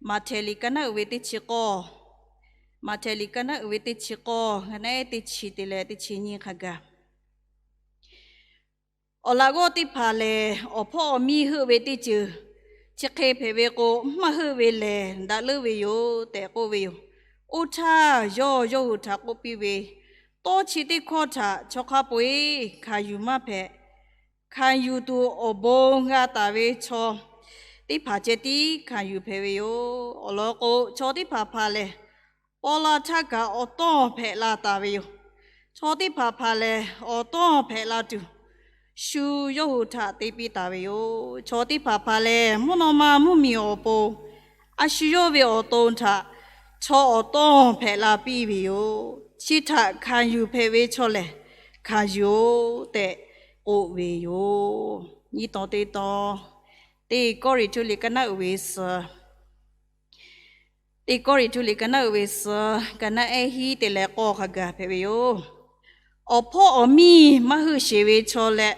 Maꞈhtehˍ liꞈ ka naˉ uiˍ ve teˇ chi k'awˇ, Maꞈhtehˍ liꞈ ka naˉ uiˍ ve teˇ chi k'awˇ, ka naˉ ehˉ teˇ chi te leh teˇ chi nyiˇ hk'a gaˬ. Awˬ laꞈ g'awˇ teˇ hpaˍ lehˬ, awˬ hpawˇ awˬ miˇ heuˆ ve teˇ ceuˬ chi hk'e hpehꞈ ve k'o, maˇ heuˆ ve lehˬ daꞈ leuˉ ve yoˬ tehꞈ k'oˆ ve yoˬ. Oˇ htaˇ yawˇ yawˇ hui htaꞈ k'oˆ piˇ ve, Tawˇ chi teˇ hkawˇ htaꞈ chaw hk'a peu-eˬ hkanˍ yuˬ maˇ hpehꞈ. Hkanˍ yuˬ tuˬ awˬ bon g'a taˍ ve chaw teˇ hpaˍ ceh tiˉ hkanˍ yuˬ hpehꞈ ve yoˬ. Awˬ lawn k'o, chaw teˇ hpaˍ hpaˍ lehˬ, paw la htaˇ kaꞈ awˬ tawˇ hpehꞈ la taˍ ve yoˬ. Chaw teˇ hpaˍ hpaˍ lehˬ, awˬ tawˇ hpehꞈ la tuˬ, shu yawˇ hui htaꞈ te piˇ taˍ ve yoˬ. Chaw teˇ hpaˍ hpaˍ lehˬ, mvuhˇ naw ma mvuhˇmiˬ awˬ pon a shu yawˇ ve awˬ to htaꞈ chaw awˬ tawˇ hpehꞈ la piˇ ve yoˬ. Chi htaꞈ hkanˍ yuˬ hpehꞈ ve chaw lehˬ, hkanˍ yuˬ-oˬ tehꞈ k'oˆ ve yoˬ. Nyiˇ tawn teˇ tawn, Teˇ Kawˇrenˍhtuˆ liꞈ ka naˉ uiˍ ve suhˍ, Teˇ Kawˇrenˍhtuˆ liꞈ ka naˉ uiˍ ve suhˍ, ka naˉ ehˉ hiˉ te leh k'awˇ hk'a gaˬ hpehꞈ ve yoˬ. Awˬ hpawˇ awˬ miˇ maˇ heuˆ sheˍ ve chaw leh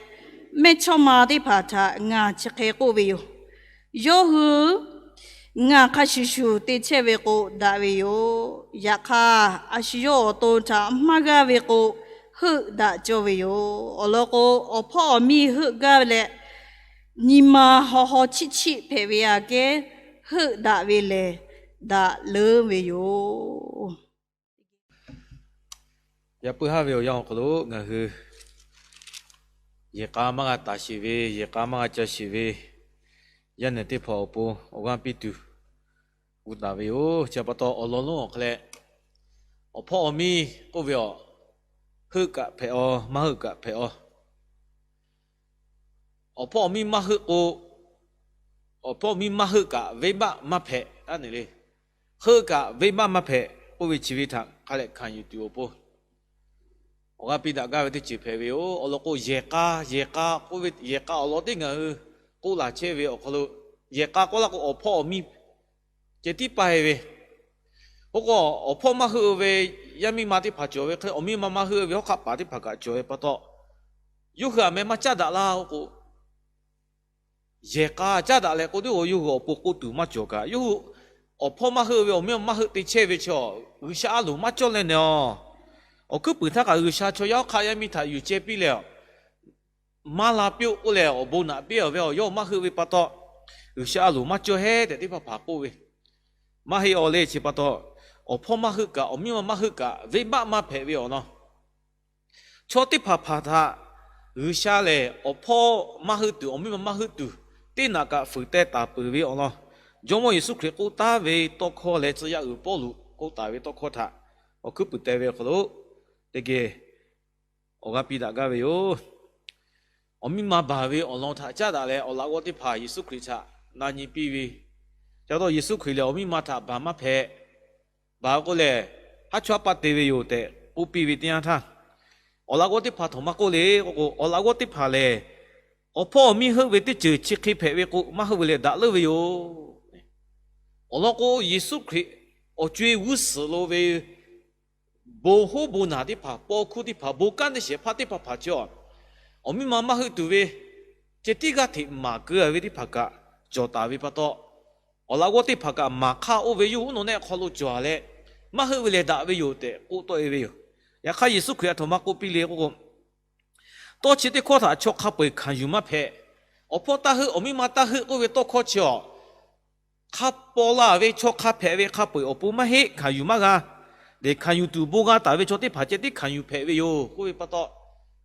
mehˇ chawˇ ma teˇ hpaˍ htaꞈ ngaˬ chi hk'e k'oˆ ve yoˬ. Yawˇ hui ngaˬ hk'a shuˍ shuˍ te chehˇ ve k'o daꞈ ve yoˬ. Yaꞈ hk'aˇ, a shu yawˇ awˬ to htaꞈ maˇ g'aˇ ve k'o, heuˆ daꞈ cawˇ ve yoˬ. Awˬ lawn k'o, awˬ hpawˇ awˬ miˇ heuˆ gaˇ leh, nyi ma haw haw chiˆ chiˆ hpehꞈ ve aꞈ kehˉ heuˆ daꞈ ve lehˬ, daꞈ leuˉ ve yoˬ. Yaꞈ puiˉ haˉ ve awˬ yanˇ awˬ hk'aw lo ngaˬ hui yehˬ k'a maˇ g'a taˍ sheˍ ve, yehˬ k'a maˇ g'a ca sheˍ ve yaˇ nehˬ teˇ hpaˍ awˬ pon awˬ g'aˇ piˇ tuˬ gu taˍ ve yoˬ. Chi pa taw awˬ lawn lonˉ awˬ hk'aw leh, awˬ hpawˇ awˬ miˇ k'oˆ ve awˬ, heuˆ kaꞈ hpehꞈ-aw, maˇ heuˆ kaꞈ hpehꞈ-aw. Awˬ hpawˇ awˬ miˇ maˇ heuˆ k'o, awˬ hpawˇ awˬ miˇ maˇ heuˆ kaꞈ venˇbaˆ maˇ hpehꞈ a ne le. Heuˆ kaꞈ venˇbaˆ maˇ hpehꞈ k'oˆ ve chi ve htaꞈ hk'a leh hkanˍ yuˬ tuˬ awˬ pon awˬ g'aˇ piˇ daꞈ gaˇ ve teˇ ceuˬ hpehꞈ ve yoˬ. Awˬ lawn k'o, yehˬ k'a, yehˬ k'a k'oˆ ve, yehˬ k'a awˬ lawn teˇ ngaˬ hui k'oˆ laˬ chehˇ ve awˬ hk'aw lo, yehˬ k'a k'oˆ laˇ k'o, awˬ hpawˇ awˬ miˇ ceh tiˉ paˇ-e ve. Oˇ k'o, awˬ hpawˇ maˇ heuˆ ve yaˇ miˇ ma teˇ hpaˍ cawˬ ve hk'e, awˬ miˇ ma maˇ heuˆ ve hawˉ hk'aˆ paˍ teˇ hpaˍ kaꞈ cawˬ ve pa taw, yawˇ hui aꞈ meh maˇ caˉ daꞈ laˇ-oˬ k'o, yehˬ k'a caˉ daꞈ leh k'o, teˇ g'aˇ yawˇ hui awˬ pon k'oˆ tuˬ maˇ cawˬ kaꞈ, yawˇ hui awˬ hpawˇ maˇ heuˆ ve, awˬ miˇ ma maˇ heuˆ te chehˇ ve chaw, G'uiˬsha a loˍ maˇ cawˇ leh nehˬ-aˬ. Awˬ hkuiˉ puiˍ htaˇ kaꞈ G'uiˬsha chaw yaˇ hawˉ hk'aˆ yaˇ miˇ htaꞈ yuˬ ceh piˇ leh, maˇ la piˇ-oˆ k'oˆ leh, awˬ bon naꞈ piˇ-a ve awˬ yawˇ maˇ heuˆ ve pa taw, G'uiˬsha a loˍ maˇ cawˇ heˉ tehꞈ teˇ hpaˍ hpaˍ k'oˆ ve. Maˇ heˆ awˬ le chi pa taw, awˬ hpawˇ maˇ heuˆ kaꞈ, awˬ miˇ ma maˇ heuˆ kaꞈ, venˇbaˆ maˇ hpehꞈ ve awˬ lawn. Chaw teˇ hpaˍ hpaˍ htaꞈ G'uiˬsha lehˬ, awˬ hpawˇ maˇ heuˆ tuˬ, awˬ miˇ ma maˇ heuˆ tuˬ, teˇ naꞈ kaꞈ fuiˍ teh taˍ peuˬ ve awˬ lawn, Jawˇmawˇ Yeˍsuˆ Hkriꞈ k'oˆ taˉ ve tawˇ hkawˇ leh tcuh yaˇ uiˍ Pawˇluꞈ k'oˆ taˍ ve tawˇ hkawˇ htaꞈ awˬ hkuiˉ puiˍ teh ve awˬ hk'aw lo teˇ geh awˬ g'aˇ piˇ daꞈ gaˇ ve yoˬ. Awˬ miˇ ma baˬ ve awˬ lawn htaꞈ caˉ daꞈ leh, awˬ laꞈ g'awˇ teˇ hpaˍ Yeˍsuˆ Hkriꞈ htaꞈ na nyi piˇ ve, ca taw Yeˍsuˆ Hkriꞈ lehˬ, awˬ miˇ ma htaꞈ baˬ maˇ hpehꞈ. Baˬ k'oˆ lehˬ, haˉ chawˇ haˉ paˆ te ve yoˬ tehꞈ k'oˆ piˇ ve teˇ yanˇ htaˇ, awˬ laꞈ g'awˇ teˇ hpaˍ htaꞈ maˇ k'oˆ le k'oˆ k'o, awˬ laꞈ g'awˇ teˇ hpaˍ lehˬ, awˬ hpawˇ awˬ miˇ heuˆ ve teˇ ceuˬ chi hk'e hpehꞈ ve k'o, maˇ heuˆ ve lehˬ daꞈ leuˉ ve yoˬ. Awˬ lawn k'o, Yeˍsuˆ Hkriꞈ awˬ co-e g'uˇ suhˍ lo ve bon hoˉ bon naˬ teˇ hpaˍ, paw hkuˇ teˇ hpaˍ, bon kanˉ teˇ shehˍ hpaˇ teˇ hpaˍ hpaˍ chi, awˬ miˇ ma maˇ heuˆ tuˬ ve ceh tiˉ g'aˇ hteꞈ maˍ keu-a ve teˇ hpaˍ kaꞈ cawˬ taˍ ve pa taw, awˬ laꞈ g'awˇ teˇ hpaˍ kaꞈ maˍ hk'aˇ oˇ ve yawˇ hui naw nehˆ hk'aw lo cawˬ-a leh, maˇ heuˆ ve lehˬ daꞈ ve yoˬ tehꞈ k'oˆ tawˆ-e ve yoˬ. Yaꞈ hk'aˇ, Yeˍsuˆ Hkriꞈ aˬ htoꞈ ma k'oˆ piˇ le k'oˆ k'o, tawˇ chi teˇ hkawˇ htaꞈ chaw hk'a peu-eˬ hkanˍ yuˬ maˇ hpehꞈ. Awˬ hpawˇ taˇ heuˆ, awˬ miˇ ma taˇ heuˆ k'oˆ ve tawˇ hkawˇ chi, awˬ hk'a paw la ve chaw hk'a hpehꞈ ve hk'a peu-eˬ awˬ pon maˇ heˆ, hkanˍ yuˬ maˇ g'a. Lehˬ, hkanˍ yuˬ tuˬ bon g'a taˍ ve chaw teˇ hpaˍ ceh tiˉ hkanˍ yuˬ hpehꞈ ve yoˬ k'oˆ ve pa taw,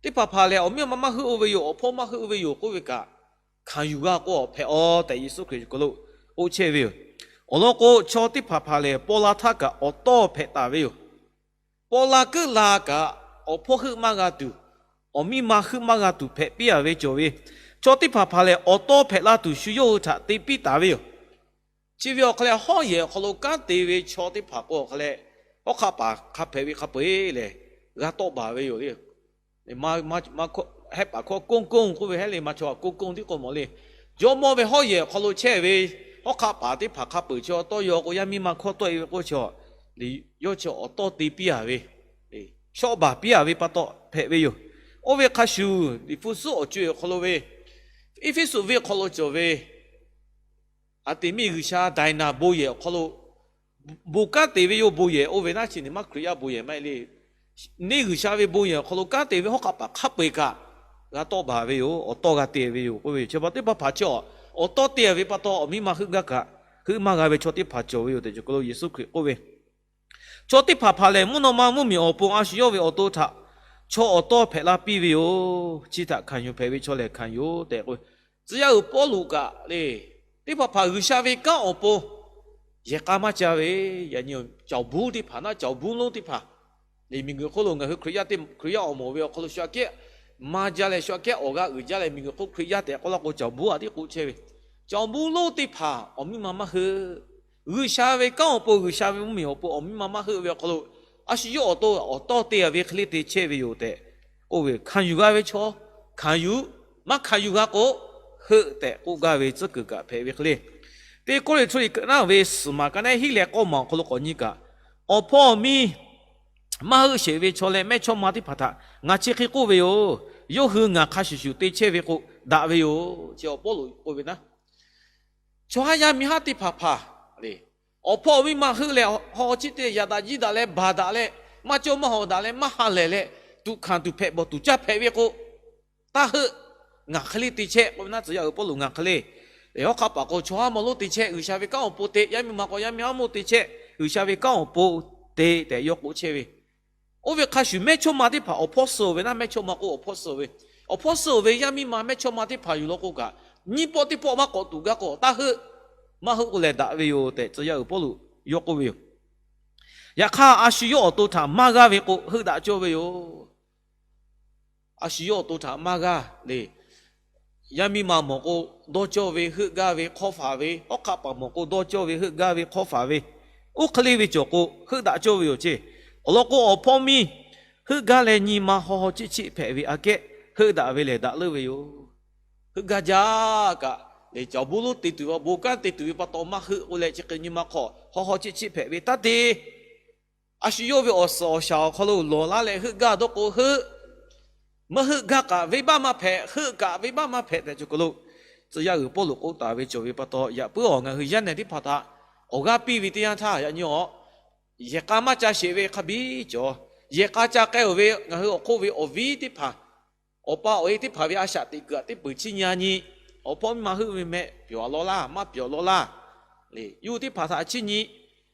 teˇ hpaˍ hpaˍ lehˬ, awˬ miˇ ma maˇ heuˆ oˇ ve yoˬ, awˬ hpawˇ maˇ heuˆ oˇ ve yoˬ k'oˆ ve kaꞈ, hkanˍ yuˬ g'a k'o awˬ hpehꞈ-aw tehꞈ Yeˍsuˆ Hkriꞈ k'oˆ lo k'oˆ chehˇ ve yoˬ. Awˬ lawn k'o, chaw teˇ hpaˍ hpaˍ lehˬ, paw la htaˇ kaꞈ awˬ tawˇ hpehꞈ taˍ ve yoˬ. Paw la keuˆ la kaꞈ, awˬ hpawˇ heuˆ maˇ g'a tuˬ, awˬ miˇ ma heuˆ maˇ g'a tuˬ hpehꞈ piˇ-a ve cawˬ ve, chaw teˇ hpaˍ hpaˍ lehˬ, awˬ tawˇ hpehꞈ la tuˬ shu yawˇ hui htaꞈ te piˇ taˍ ve yoˬ. Chi ve awˬ hk'aw leh, hawˉ yehˬ awˬ hk'aw lo kanˉ te ve chaw teˇ hpaˍ k'o awˬ hk'aw leh, hawˉ hk'aˆ paˍ hk'a hpehꞈ ve hk'a peu-eˬ lehˬ, g'a tawˆ baˬ ve yoˬ le. Hehˉ paˍ hkawˇ k'oˆ k'oˆ ve, hehˉ lehˬ maˇ chaw k'oˆ k'oˆ tiˉ k'o mawˬ le. Jawˇmawˇ ve hawˉ yehˬ awˬ hk'aw lo chehˇ ve hawˉ hk'aˆ paˍ teˇ hpaˍ hk'a peu-eˬ chi awˬ tawˇ yaw k'o, yaˇ miˇ ma hkawˇ tawˆ-e ve k'o chi, yawˇ chi awˬ tawˇ te piˇ-a ve, shawˆ baˬ piˇ-a ve pa taw hpehꞈ ve yoˬ. Oˇ ve hk'a shuˍ, Liꞈ hpu suhˉ awˬ co-e awˬ hk'aw lo ve, Eˇfeˇsuꞈ venˇ hk'aw lo cawˬ ve Aˍteˍmiˆ g'uiˬsha daiˍnaˍ bon yehˬ awˬ hk'aw lo bon kanˉ te ve yoˬ. Bon yehˬ oˇ ve naˉ chi nyi ma Hkriꞈ yaˇ bon yehˬ maˇ heˆ le. Neˇ g'uiˬsha ve bon yehˬ awˬ hk'aw lo kanˉ te ve hawˉ hk'aˆ paˍ hk'a peu-eˬ kaꞈ g'a tawˆ baˬ ve yoˬ. Awˬ tawˇ g'a te ve yoˬ k'oˆ ve yoˬ. Chi pa teˇ hpaˍ hpaˍ chi awˬ tawˇ te ve pa taw, awˬ miˇ ma heuˆ gaˇ kaꞈ heuˆ maˇ g'a ve chaw teˇ hpaˍ cawˬ ve yoˬ tehꞈ cawˬ k'o lo Yeˍsuˆ Hkriꞈ k'oˆ ve, chaw teˇ hpaˍ hpaˍ lehˬ, mvuhˇ naw ma mvuhˇmiˬ awˬ pon a shu yawˇ ve awˬ to htaꞈ chaw awˬ tawˇ hpehꞈ la piˇ ve yoˬ. Chi htaꞈ hkanˍ yuˬ hpehꞈ ve chaw lehˬ hkanˍ yoˬ tehꞈ k'o, tcuh yaˇ uiˍ Pawˇluꞈ kaꞈ le, teˇ hpaˍ hpaˍ G'uiˬsha ve kanˉ awˬ pon yehˬ k'a maˇ ca ve, yaꞈ nyi cawˬ buˉ teˇ hpaˍ naˉ, cawˬ buˉ lonˉ teˇ hpaˍ le, miˬguiˬ hk'oˆ lo ngaˬ hui Hkriꞈ yaˇ te, Hkriꞈ yaˇ awˬ moˍ ve awˬ hk'aw lo shu aꞈ kehˉ maˇ jaˇ leh, shu aꞈ kehˉ awˬ g'aˇ uiˍ jaˇ leh, miˬguiˬ hk'oˆ Hkriꞈ yaˇ tehꞈ k'oˆ laˇ k'o, cawˬ buˉ aꞈ tiˉ k'oˆ chehˇ ve, cawˬ buˉ lonˉ teˇ hpaˍ awˬ miˇ ma maˇ heuˆ. G'uiˬsha ve kanˉ awˬ pon, G'uiˬsha ve mvuhˇmiˬ awˬ pon awˬ miˇ ma maˇ heuˆ ve awˬ hk'aw lo, a shu yawˇ awˬ to awˬ tawˇ te ve hk'e le te chehˇ ve yoˬ tehꞈ k'oˆ ve, hkanˍ yuˬ g'a ve chaw hkanˍ yuˬ, maˇ hkanˍ yuˬ g'a k'o heuˆ tehꞈ k'oˆ gaˇ ve tcuhˉ kuiˬ kaꞈ hpehꞈ ve hk'e le. Teˇ Kawˇrenˍhtuˆ liꞈ kaꞈ naˉ ve suhˍ maˬ ka naˉ hiˉ leh k'awˇ maˬ awˬ hk'aw lo k'awꞈ nyi kaꞈ, awˬ hpawˇ awˬ miˇ maˇ heuˆ sheˍ ve chaw leh mehˇchawˇma teˇ hpaˍ htaꞈ ngaˬ chi hk'e k'oˆ ve yoˬ. Yawˇ hui ngaˬ hk'a shuˍ shuˍ te chehˇ ve k'o daꞈ ve yoˬ. Chi awˬ Pawˇluꞈ k'oˆ ve naˉ, chaw haˉ yaˇ miˇ haˉ teˇ hpaˍ hpaˍ le, awˬ hpawˇ awˬ miˇ ma heuˆ leh, haw haw chiˆ te yaꞈ daꞈ jiˇ daꞈ leh baˬ daꞈ leh, maˇ cawˇ maˇ hawˍ daꞈ leh maˇ ha lehˬ leh, tuꞈ hkanˍ tuˬ hpehꞈ bawˬ tuˬ caˇ hpehꞈ ve k'o, taˇ heuˆ. Ngaˬ hk'e le te chehˇ k'oˆ ve naˉ, tcuh yaˇ uiˍ Pawˇluꞈ ngaˬ hk'e le. Hawˉ hk'aˆ paˍ k'o chaw haˉ maw lonˉ te chehˇ, G'uiˬsha ve kanˉ awˬ pon te, yaˇ miˇ ma k'o yaˇ miˇ haˉ maw te chehˇ, G'uiˬsha ve kanˉ awˬ pon te tehꞈ yawˇ k'oˆ chehˇ ve. Oˇ ve hk'a shuˍ mehˇchawˇma teˇ hpaˍ awˬ hpawˇ suh ve naˉ, mehˇchawˇma k'o awˬ hpawˇ suh ve, awˬ hpawˇ suh ve yaˇ miˇ ma mehˇchawˇma teˇ hpaˍ yuˬ law k'o kaꞈ, nyiˇ pawˆ teˇ pawˆ maˇ k'awꞈ tuˬ gaˇ k'o taˇ heuˆ. Maˇ heuˆ k'o lehˬ daꞈ ve yoˬ tehꞈ tcuh yaˇ uiˍ Pawˇluꞈ yawˇ k'oˆ ve yoˬ. Yaꞈ hk'aˇ a shu yawˇ awˬ to htaꞈ maˇ g'aˇ ve k'o heuˆ daꞈ cawˇ ve yoˬ. A shu yawˇ awˬ to htaꞈ maˇ g'aˇ le. Yaˇ miˇ ma mawˬ k'o dawˇ cawˇ ve, heuˆ gaˇ ve, hk'awˇ faˍ ve, hawˉ hk'aˆ paˍ mawˬ k'o dawˇ cawˇ ve, heuˆ gaˇ ve, hk'awˇ faˍ ve, oˇ hk'e le ve cawˬ k'o heuˆ daꞈ cawˇ ve yoˬ ceˇ. Awˬ lawn k'o awˬ hpawˇ miˇ heuˆ gaˇ leh nyi ma haw haw chiˆ chiˆ hpehꞈ ve aꞈ kehˉ heuˆ daꞈ ve lehˬ daꞈ leuˉ ve yoˬ. Heuˆ gaˇ jaˇ kaꞈ le, cawˬ buˉ lonˉ te tuˬ ve, bon kanˉ te tuˬ ve pa taw maˇ heuˆ k'oˆ leh chi hk'e nyi ma hk'aw haw haw chiˆ chiˆ hpehꞈ ve taˇ te. A shu yawˇ ve awˬ suhˍ awˬ shaˍ awˬ hk'aw lo lawˬ laˇ leh heuˆ gaˇ dawˇ k'o heuˆ, maˇ heuˆ gaˇ kaꞈ venˇbaˆ maˇ hpehꞈ, heuˆ kaꞈ venˇbaˆ maˇ hpehꞈ tehꞈ cawˬ k'o lo, tcuh yaˇ uiˍ Pawˇluꞈ k'oˆ taˍ ve cawˬ ve pa taw, yaꞈ puiˉ awˬ ngaˬ hui yaˇ nehˬ teˇ hpaˍ htaꞈ awˬ g'aˇ piˇ ve teˇ yanˇ htaˇ yaꞈ nyi awˬ yehˬ k'a maˇ ca sheˍ ve hk'a biˇ cawˬ. Yehˬ k'a ca k'ai-oˬ ve ngaˬ hui awˬ hk'oˆ ve awˬ viˉ teˇ hpaˍ, awˬ pa awˬ e teˇ hpaˍ ve a shaꞈ teꞈ kuiˬ aꞈ teˇ peuˬ chiˇ nyi-a nyi. Awˬ hpawˇ miˇ ma heuˆ ve meh, pyawˬ a law laˇ, maˇ pyawˬ a law laˇ. Yuˇ teˇ hpaˍ htaꞈ chiˇ nyi.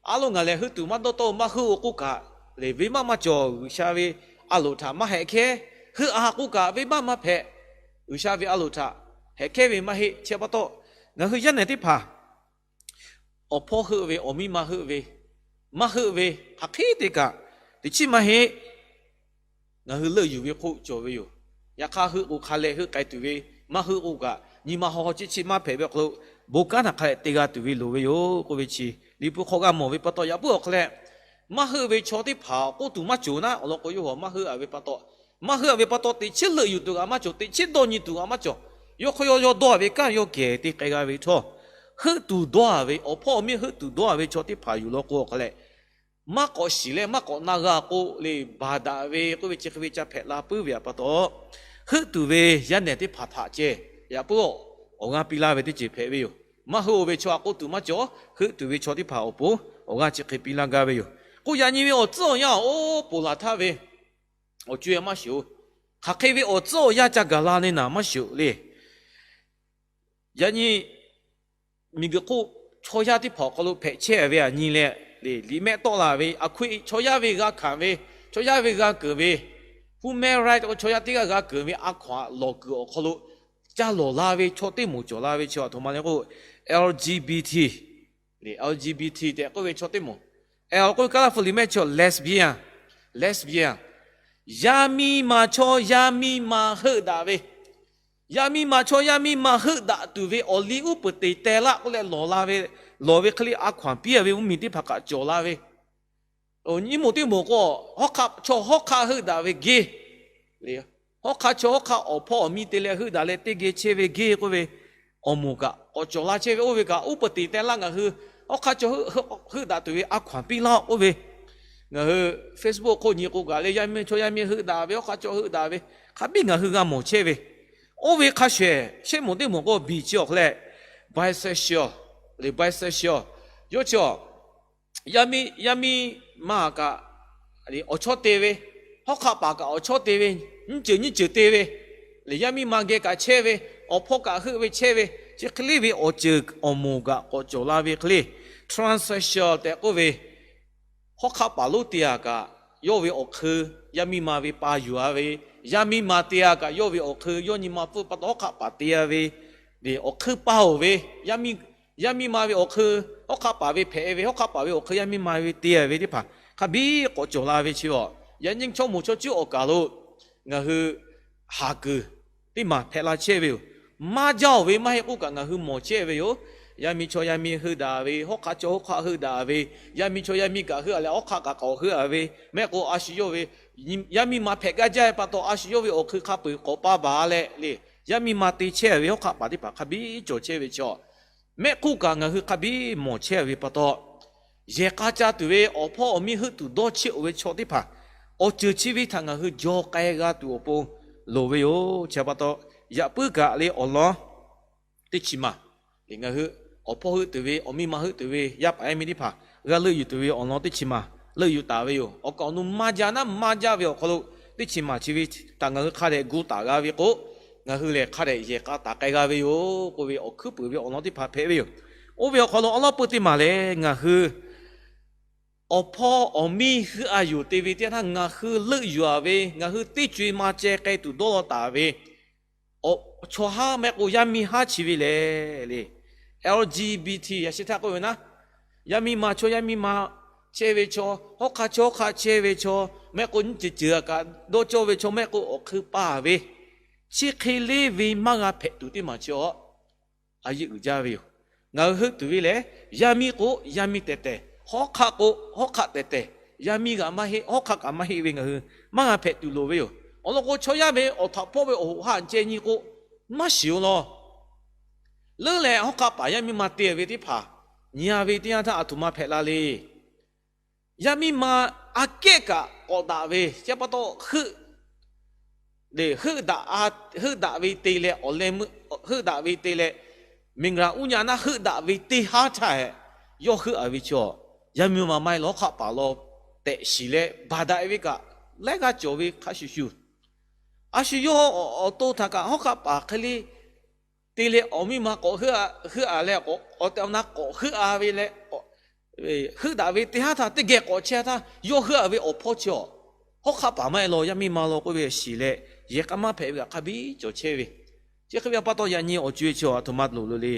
Aˉ loꞈ ngaˬ lehˬ heuˆ tuˬ maˇ dawˇ tawˆ, maˇ heuˆ-o k'oˆ kaꞈ, le venˇbaˆ maˇ cawˬ. G'uiˬsha ve a loˍ htaꞈ maˇ hehꞈ hkehˉ. Heuˆ a k'oˆ kaꞈ venˇbaˆ maˇ hpehꞈ. G'uiˬsha ve a loˍ htaꞈ hehꞈ hkehˉ ve maˇ heˆ. Chi pa taw, ngaˬ hui yaˇ nehˬ teˇ hpaˍ awˬ hpawˇ heuˆ ve, awˬ miˇ ma heuˆ ve, maˇ heuˆ ve, hk'aˬ hk'e te kaꞈ, teꞈ chiˉ maˇ heˆ. Ngaˬ hui leuˆ yuˬ ve hk'oˆ cawˬ ve yoˬ. Yaꞈ hk'aˇ heuˆ k'o hk'a leh heuˆ k'ai tuˬ ve, maˇ heuˆ k'o kaꞈ nyi ma haw haw chiˆ chiˆ maˇ hpehꞈ ve awˬ hk'aw lo, bon kanˉ htaꞈ hk'a leh te g'a tuˬ ve loˍ ve yoˬ k'oˆ ve chi Liꞈ hpu hk'aw g'a mawˬ ve pa taw, yaꞈ puiˉ awˬ hk'a leh maˇ heuˆ ve chaw teˇ hpaˍ k'oˆ tuˬ maˇ cawˬ naˉ. Awˬ lawn k'o yawˇ hui maˇ heuˆ-a ve pa taw, maˇ heuˆ-a ve pa taw teꞈ chiˉ leuˆ yuˬ tuˬ g'aꞈ maˇ cawˬ, teꞈ chiˉ dawˇ nyi tuˬ g'aꞈ maˇ cawˬ. Yawˇ hk'aw yawˇ yawˇ dawˇ-a ve kanˉ yawˇ kehˬ te k'ai g'a ve htawˇ, heuˆ tuˬ dawˇ-a ve, awˬ hpawˇ awˬ miˇ heuˆ tuˬ dawˇ-a ve chaw teˇ hpaˍ yuˬ law k'o awˬ hk'a leh, maˇ k'awꞈ shiˍ leh maˇ k'awꞈ na g'a k'o le, baˬ daꞈ ve k'oˆ ve chi hk'e ve ca hpehꞈ la puiˉ ve pa taw, heuˆ tuˬ ve yaˇ nehˬ teˇ hpaˍ htaꞈ ceh yaꞈ puiˉ awˬ g'aˇ piˇ laˇ ve teˇ ceuˬ hpehꞈ ve yoˬ. Maˇ heuˆ-o ve chaw a k'oˆ tuˬ maˇ cawˬ. Heuˆ tuˬ ve chaw teˇ hpaˍ awˬ pon awˬ g'aˇ chi hk'e piˇ laˇ gaˇ ve yoˬ. K'oˆ yaꞈ nyi ve awˬ tcuhˉ awˬ yanˇ oˉ ponˬ laˬ htaˇ ve awˬ co-e maˇ shoˍ. Hk'aˬ hk'e ve awˬ tcuhˉ awˬ yanˇ ca gaˬ la le naˍ maˇ shoˍ le. Yaꞈ nyi miˬguiˬ hk'oˆ chaw yaˇ teˇ hpaˍ awˬ hk'aw lo hpehꞈ chehˇ ve aꞈ nyi leh, liꞈ mehˆ tawˆ la ve a hkui, chaw yaˇ ve g'a hkanˍ ve, chaw yaˇ ve g'a keunˍ ve, human right k'o chaw yaˇ teˇ g'aˇ g'a keunˍ ve a hkaw-aꞈ lawˬ kuiˬ awˬ hk'aw lo ca lawˬ la ve chaw teˇ moˍ cawˬ la ve chi a htoꞈ ma le k'o, L G B T, L G B T tehꞈ k'oˆ ve chaw teˇ moˍ. L k'oˆ ve Kaˇlaˇ hpu liꞈ mehˆ chi lesbian, lesbian, yaˇ miˇ ma chaw yaˇ miˇ ma heuˆ daꞈ ve, yaˇ miˇ ma chaw yaˇ miˇ ma heuˆ daꞈ tuˬ ve awˬ liˇ uˉ peunˍ teꞈ teh laˇ k'oˆ leh lawˬ la ve, lawˬ ve hk'e le a hkaw-aꞈ piˇ-a ve mvuhˇmiˬ teˇ hpaˍ kaꞈ cawˬ la ve, nyiˇ moˍ teˇ moˍ k'o, hawˉ hk'aˆ chaw hawˉ hk'aˆ heuˆ daꞈ ve geh, hawˉ hk'aˆ chaw hawˉ hk'aˆ awˬ hpawˇ awˬ miˇ te leh heuˆ daꞈ leh teˇ geh chehˇ ve geh k'oˆ ve, awˬ moˍ kaꞈ k'awꞈ cawˬ la chehˇ ve oˇ ve kaꞈ uˉ peunˍ teꞈ teh laˇ. Ngaˬ hui hawˉ hk'aˆ chaw heuˆ daꞈ tuˬ ve a hkaw-aꞈ piˇ laˇ k'oˆ ve, ngaˬ hui Facebook hk'oˆ nyi k'o kaꞈ le, yaˇ miˇ chaw yaˇ miˇ heuˆ daꞈ ve, hawˉ hk'aˆ chaw heuˆ daꞈ ve, hk'a biˇ ngaˬ hui g'a mawˬ chehˇ ve. Oˇ ve hk'a shehˍ shehˆ moˍ teˇ moˍ k'o biˬ chi awˬ hk'aw leh bisexual bisexual, yawˇ chi a, yaˇ miˇ, yaˇ miˇ ma kaꞈ awˬ chawˇ te ve, hawˉ hk'aˆ paˍ kaꞈ awˬ chawˇ te ve, nyiˇ ceuˬ nyiˇ ceuˬ te ve, leh yaˇ miˇ ma geh kaꞈ chehˇ ve, awˬ hpawˇ kaꞈ heuˆ ve chehˇ ve, chi hk'e le ve awˬ ceuˬ awˬ moˍ kaꞈ k'awꞈ cawˬ la ve hk'e le, transsexual tehꞈ k'oˆ ve, hawˉ hk'aˆ paˍ lonˉ te a kaꞈ yawˇ ve awˬ hk'eun yaˇ miˇ ma ve pa yuˬ a ve, yaˇ miˇ ma te a kaꞈ yawˇ ve awˬ hk'eun yawˇ nyi ma pfuhˇ pa taw hawˉ hk'aˆ paˍ te a ve, awˬ hk'eun pa oˬ ve, yaˇ miˇ ma ve awˬ hk'eun hawˉ hk'aˆ paˍ ve hpehꞈ ve, hawˉ hk'aˆ paˍ ve awˬ hk'eun yaˇ miˇ ma ve te a ve teˇ hpaˍ hk'a biˇ k'awꞈ cawˬ la ve chi a, yaꞈ nyi chaw moˍ chaw cuˉ awˬ kaˬ lo ngaˬ hui haˍ kuiˬ teˇ maˬ hpehꞈ la chehˇ ve yoˬ. Maˇ jaˇ oˬ ve maˇ heˆ k'oˆ kaꞈ ngaˬ hui mawˬ chehˇ ve yoˬ. Yaˇ miˇ chaw yaˇ miˇ heuˆ daꞈ ve, hawˉ hk'aˆ chaw hawˉ hk'aˆ heuˆ daꞈ ve, yaˇ miˇ chaw yaˇ miˇ kaꞈ heuˆ a leh hawˉ hk'aˆ kaꞈ k'awꞈ heuˆ a ve, mehˆ k'o a shu yawˇ ve yaˇ miˇ ma hpehꞈ gaˇ jaˇ ve pa taw a shu yawˇ ve awˬ hk'eun hk'a peu-eˬ k'awꞈ pa baˬ leh le, yaˇ miˇ ma te chehˇ ve hawˉ hk'aˆ paˍ teˇ hpaˍ hk'a biˇ cawˬ chehˇ ve chi a, mehˆ k'oˆ kaꞈ ngaˬ hui hk'a biˇ mawˬ chehˇ ve pa taw, yehˬ k'a ca tuˬ ve awˬ hpawˇ awˬ miˇ heuˆ tuˬ dawˇ cheˆ oˬ ve chaw teˇ hpaˍ awˬ ceuˬ chi ve htaꞈ ngaˬ hui jaw k'ai g'a tuˬ awˬ pon loˍ ve yoˬ. Chi pa taw, yaꞈ puiˉ kaꞈ le awˬ lawn teˇ chi maˬ, ngaˬ hui awˬ hpawˇ heuˆ tuˬ ve awˬ miˇ ma heuˆ tuˬ ve yaˇ paˍ yaˇ miˇ teˇ hpaˍ g'a leuˆ yuˬ tuˬ ve awˬ lawn teˇ chi maˬ leuˆ yuˬ taˍ ve yoˬ. Awˬ kaˍ awˬ nu maˇ jaˇ naˉ maˇ jaˇ ve awˬ hk'aw lo teˇ chi maˬ chi ve htaꞈ ngaˬ hui hk'a dehꞈ gu taˍ g'a ve k'o, ngaˬ hui lehˬ hk'a dehꞈ yehˬ k'a taˍ k'ai g'a ve yoˬ k'oˆ ve awˬ hkuiˉ puiˍ ve awˬ lawn teˇ hpaˍ hpehꞈ ve yoˬ. Oˇ ve awˬ hk'aw lo awˉ lawˉ peuˇ teˇ maˬ lehˬ ngaˬ hui awˬ hpawˇ awˬ miˇ heuˆ a yoˬ te ve teˇ yanˇ htaˇ ngaˬ hui leuˆ yuˬ a ve, ngaˬ hui teˇ co-e ma ceh k'ai tuˬ dawˇ law taˍ ve chaw haˉ mehˆ k'o yaˇ miˇ haˉ chi ve lehˬ le, L G B T yaꞈ sheh htaˇ k'oˆ ve naˉ, yaˇ miˇ ma chaw yaˇ miˇ ma chehˇ ve chaw, hawˉ hk'aˆ chaw hawˉ hk'aˆ chehˇ ve chaw, mehˆ k'o nyiˇ ceuˬ ceuˬ kaꞈ dawˇ cawˇ ve chaw, mehˆ k'o awˬ hk'eun pa ve, chi hk'e le ve maˇ g'a hpehꞈ tuˬ teˇ maˬ chi a a yeˇ uiˍ jaˇ ve yoˬ. Ngaˬ hui heuˆ tuˬ ve lehˬ, yaˇ miˇ k'o yaˇ miˇ tehˬ tehˬ, hawˉ hk'aˆ k'o hawˉ hk'aˆ tehˬ tehˬ, yaˇ miˇ kaꞈ maˇ heˆ, hawˉ hk'aˆ kaꞈ maˇ heˆ ve ngaˬ hui maˇ g'a hpehꞈ tuˬ loˍ ve yoˬ. Awˬ lawn k'o chaw yaˇ ve awˬ htaꞈ hpawˇ ve awˬ hoꞈ ha ceh nyi k'o, maˇ shiˍ-oˬ law. Leuˉ leh hawˉ hk'aˆ paˍ yaˇ miˇ ma te ve teˇ hpaˍ nyi a ve teˇ yanˇ htaˇ a htoꞈ ma hpehꞈ la le. Yaˇ miˇ ma aꞈ kehˉ kaꞈ k'awꞈ daꞈ ve chi pa taw, heuˆ daꞈ, heuˆ daꞈ ve te leh awˬ leh meuˆ, heuˆ daꞈ ve te leh miˬ guiˬ uˉ nyi naˉ heuˆ daꞈ ve teˇ haˉ htaˇ, yawˇ heuˆ a ve chaw, yaˇ miˇ ma maˇ heˆ law hawˉ hk'aˆ paˍ law tehꞈ shiˍ leh baˬ daꞈ ve kaꞈ laiˉ g'aˇ cawˬ ve hk'a shuˍ shuˍ, a shu yawˇ awˬ to htaꞈ kaꞈ hawˉ hk'aˆ paˍ hk'e le te leh awˬ miˇ ma k'awꞈ heuˆ a leh, awˬ tehˬ awˬ na k'awꞈ heuˆ a ve leh, heuˆ daꞈ ve teˇ haˉ htaˇ teˇ geh k'awꞈ chehˇ htaˇ yawˇ heuˆ a ve awˬ hpawˇ chi a, hawˉ hk'aˆ paˍ maˇ heˆ law yaˇ miˇ ma law k'oˆ ve shiˍ leh, yehˬ k'a maˇ hpehꞈ ve kaꞈ hk'a biˇ cawˬ chehˇ ve. Chi hk'e ve pa taw yaꞈ nyi awˬ co-e chi a htoꞈ ma loˍ lo le.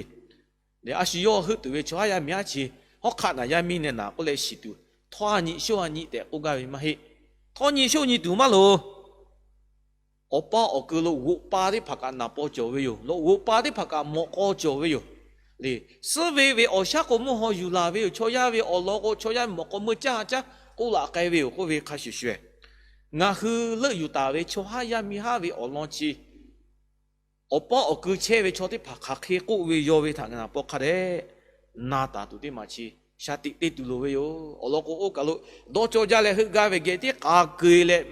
Leh a shu yawˇ heuˆ tuˬ ve chaw haˉ yaˇ miˇ haˉ chi, hawˉ hk'aˆ naˍ yaˇ miˇ neh naˍ k'oˆ leh shiˍ tuˬ, htawˇ a nyi shoˆ a nyi tehꞈ k'oˆ gaˇ ve maˇ heˆ. Htawˇ nyi shoˆ nyi tuˬ maˇ loˍ. Awˬ pa awˬ kuiˬ lo g'oꞈ pa teˇ hpaˍ kaꞈ naˍ paw cawˬ ve yoˬ. Lo g'oꞈ pa teˇ hpaˍ kaꞈ mawꞈ k'aw cawˬ ve yoˬ. Leh suhˉ ve ve awˬ shaˉ k'o mvuhˇ haw yuˬ laˬ ve yoˬ. Chaw yaˇ ve awˬ lawn k'o chaw yaˇ mawꞈ k'aw meuˇ caˇ caˉ k'oˆ laꞈ k'ai ve yoˬ k'oˆ ve hk'a shuˍ shuˍ, ngaˬ hui leuˆ yuˬ taˍ ve chaw haˉ yaˇ miˇ haˉ ve awˬ lawn chi awˬ pa awˬ kuiˬ chehˇ ve chaw teˇ hpaˍ hk'aˬ hk'e k'oˆ ve yaw ve htaꞈ ngaˬ naˍ paw hk'a dehꞈ na taˍ tuˬ teˇ maˬ chi shaˍ tiꞈ te tuˬ loˍ ve yoˬ. Awˬ lawn k'o oˇ kaˬ lo dawˇ cawˇ jaˇ leh heuˆ gaˇ ve geh tiˉ k'a keu-e leh,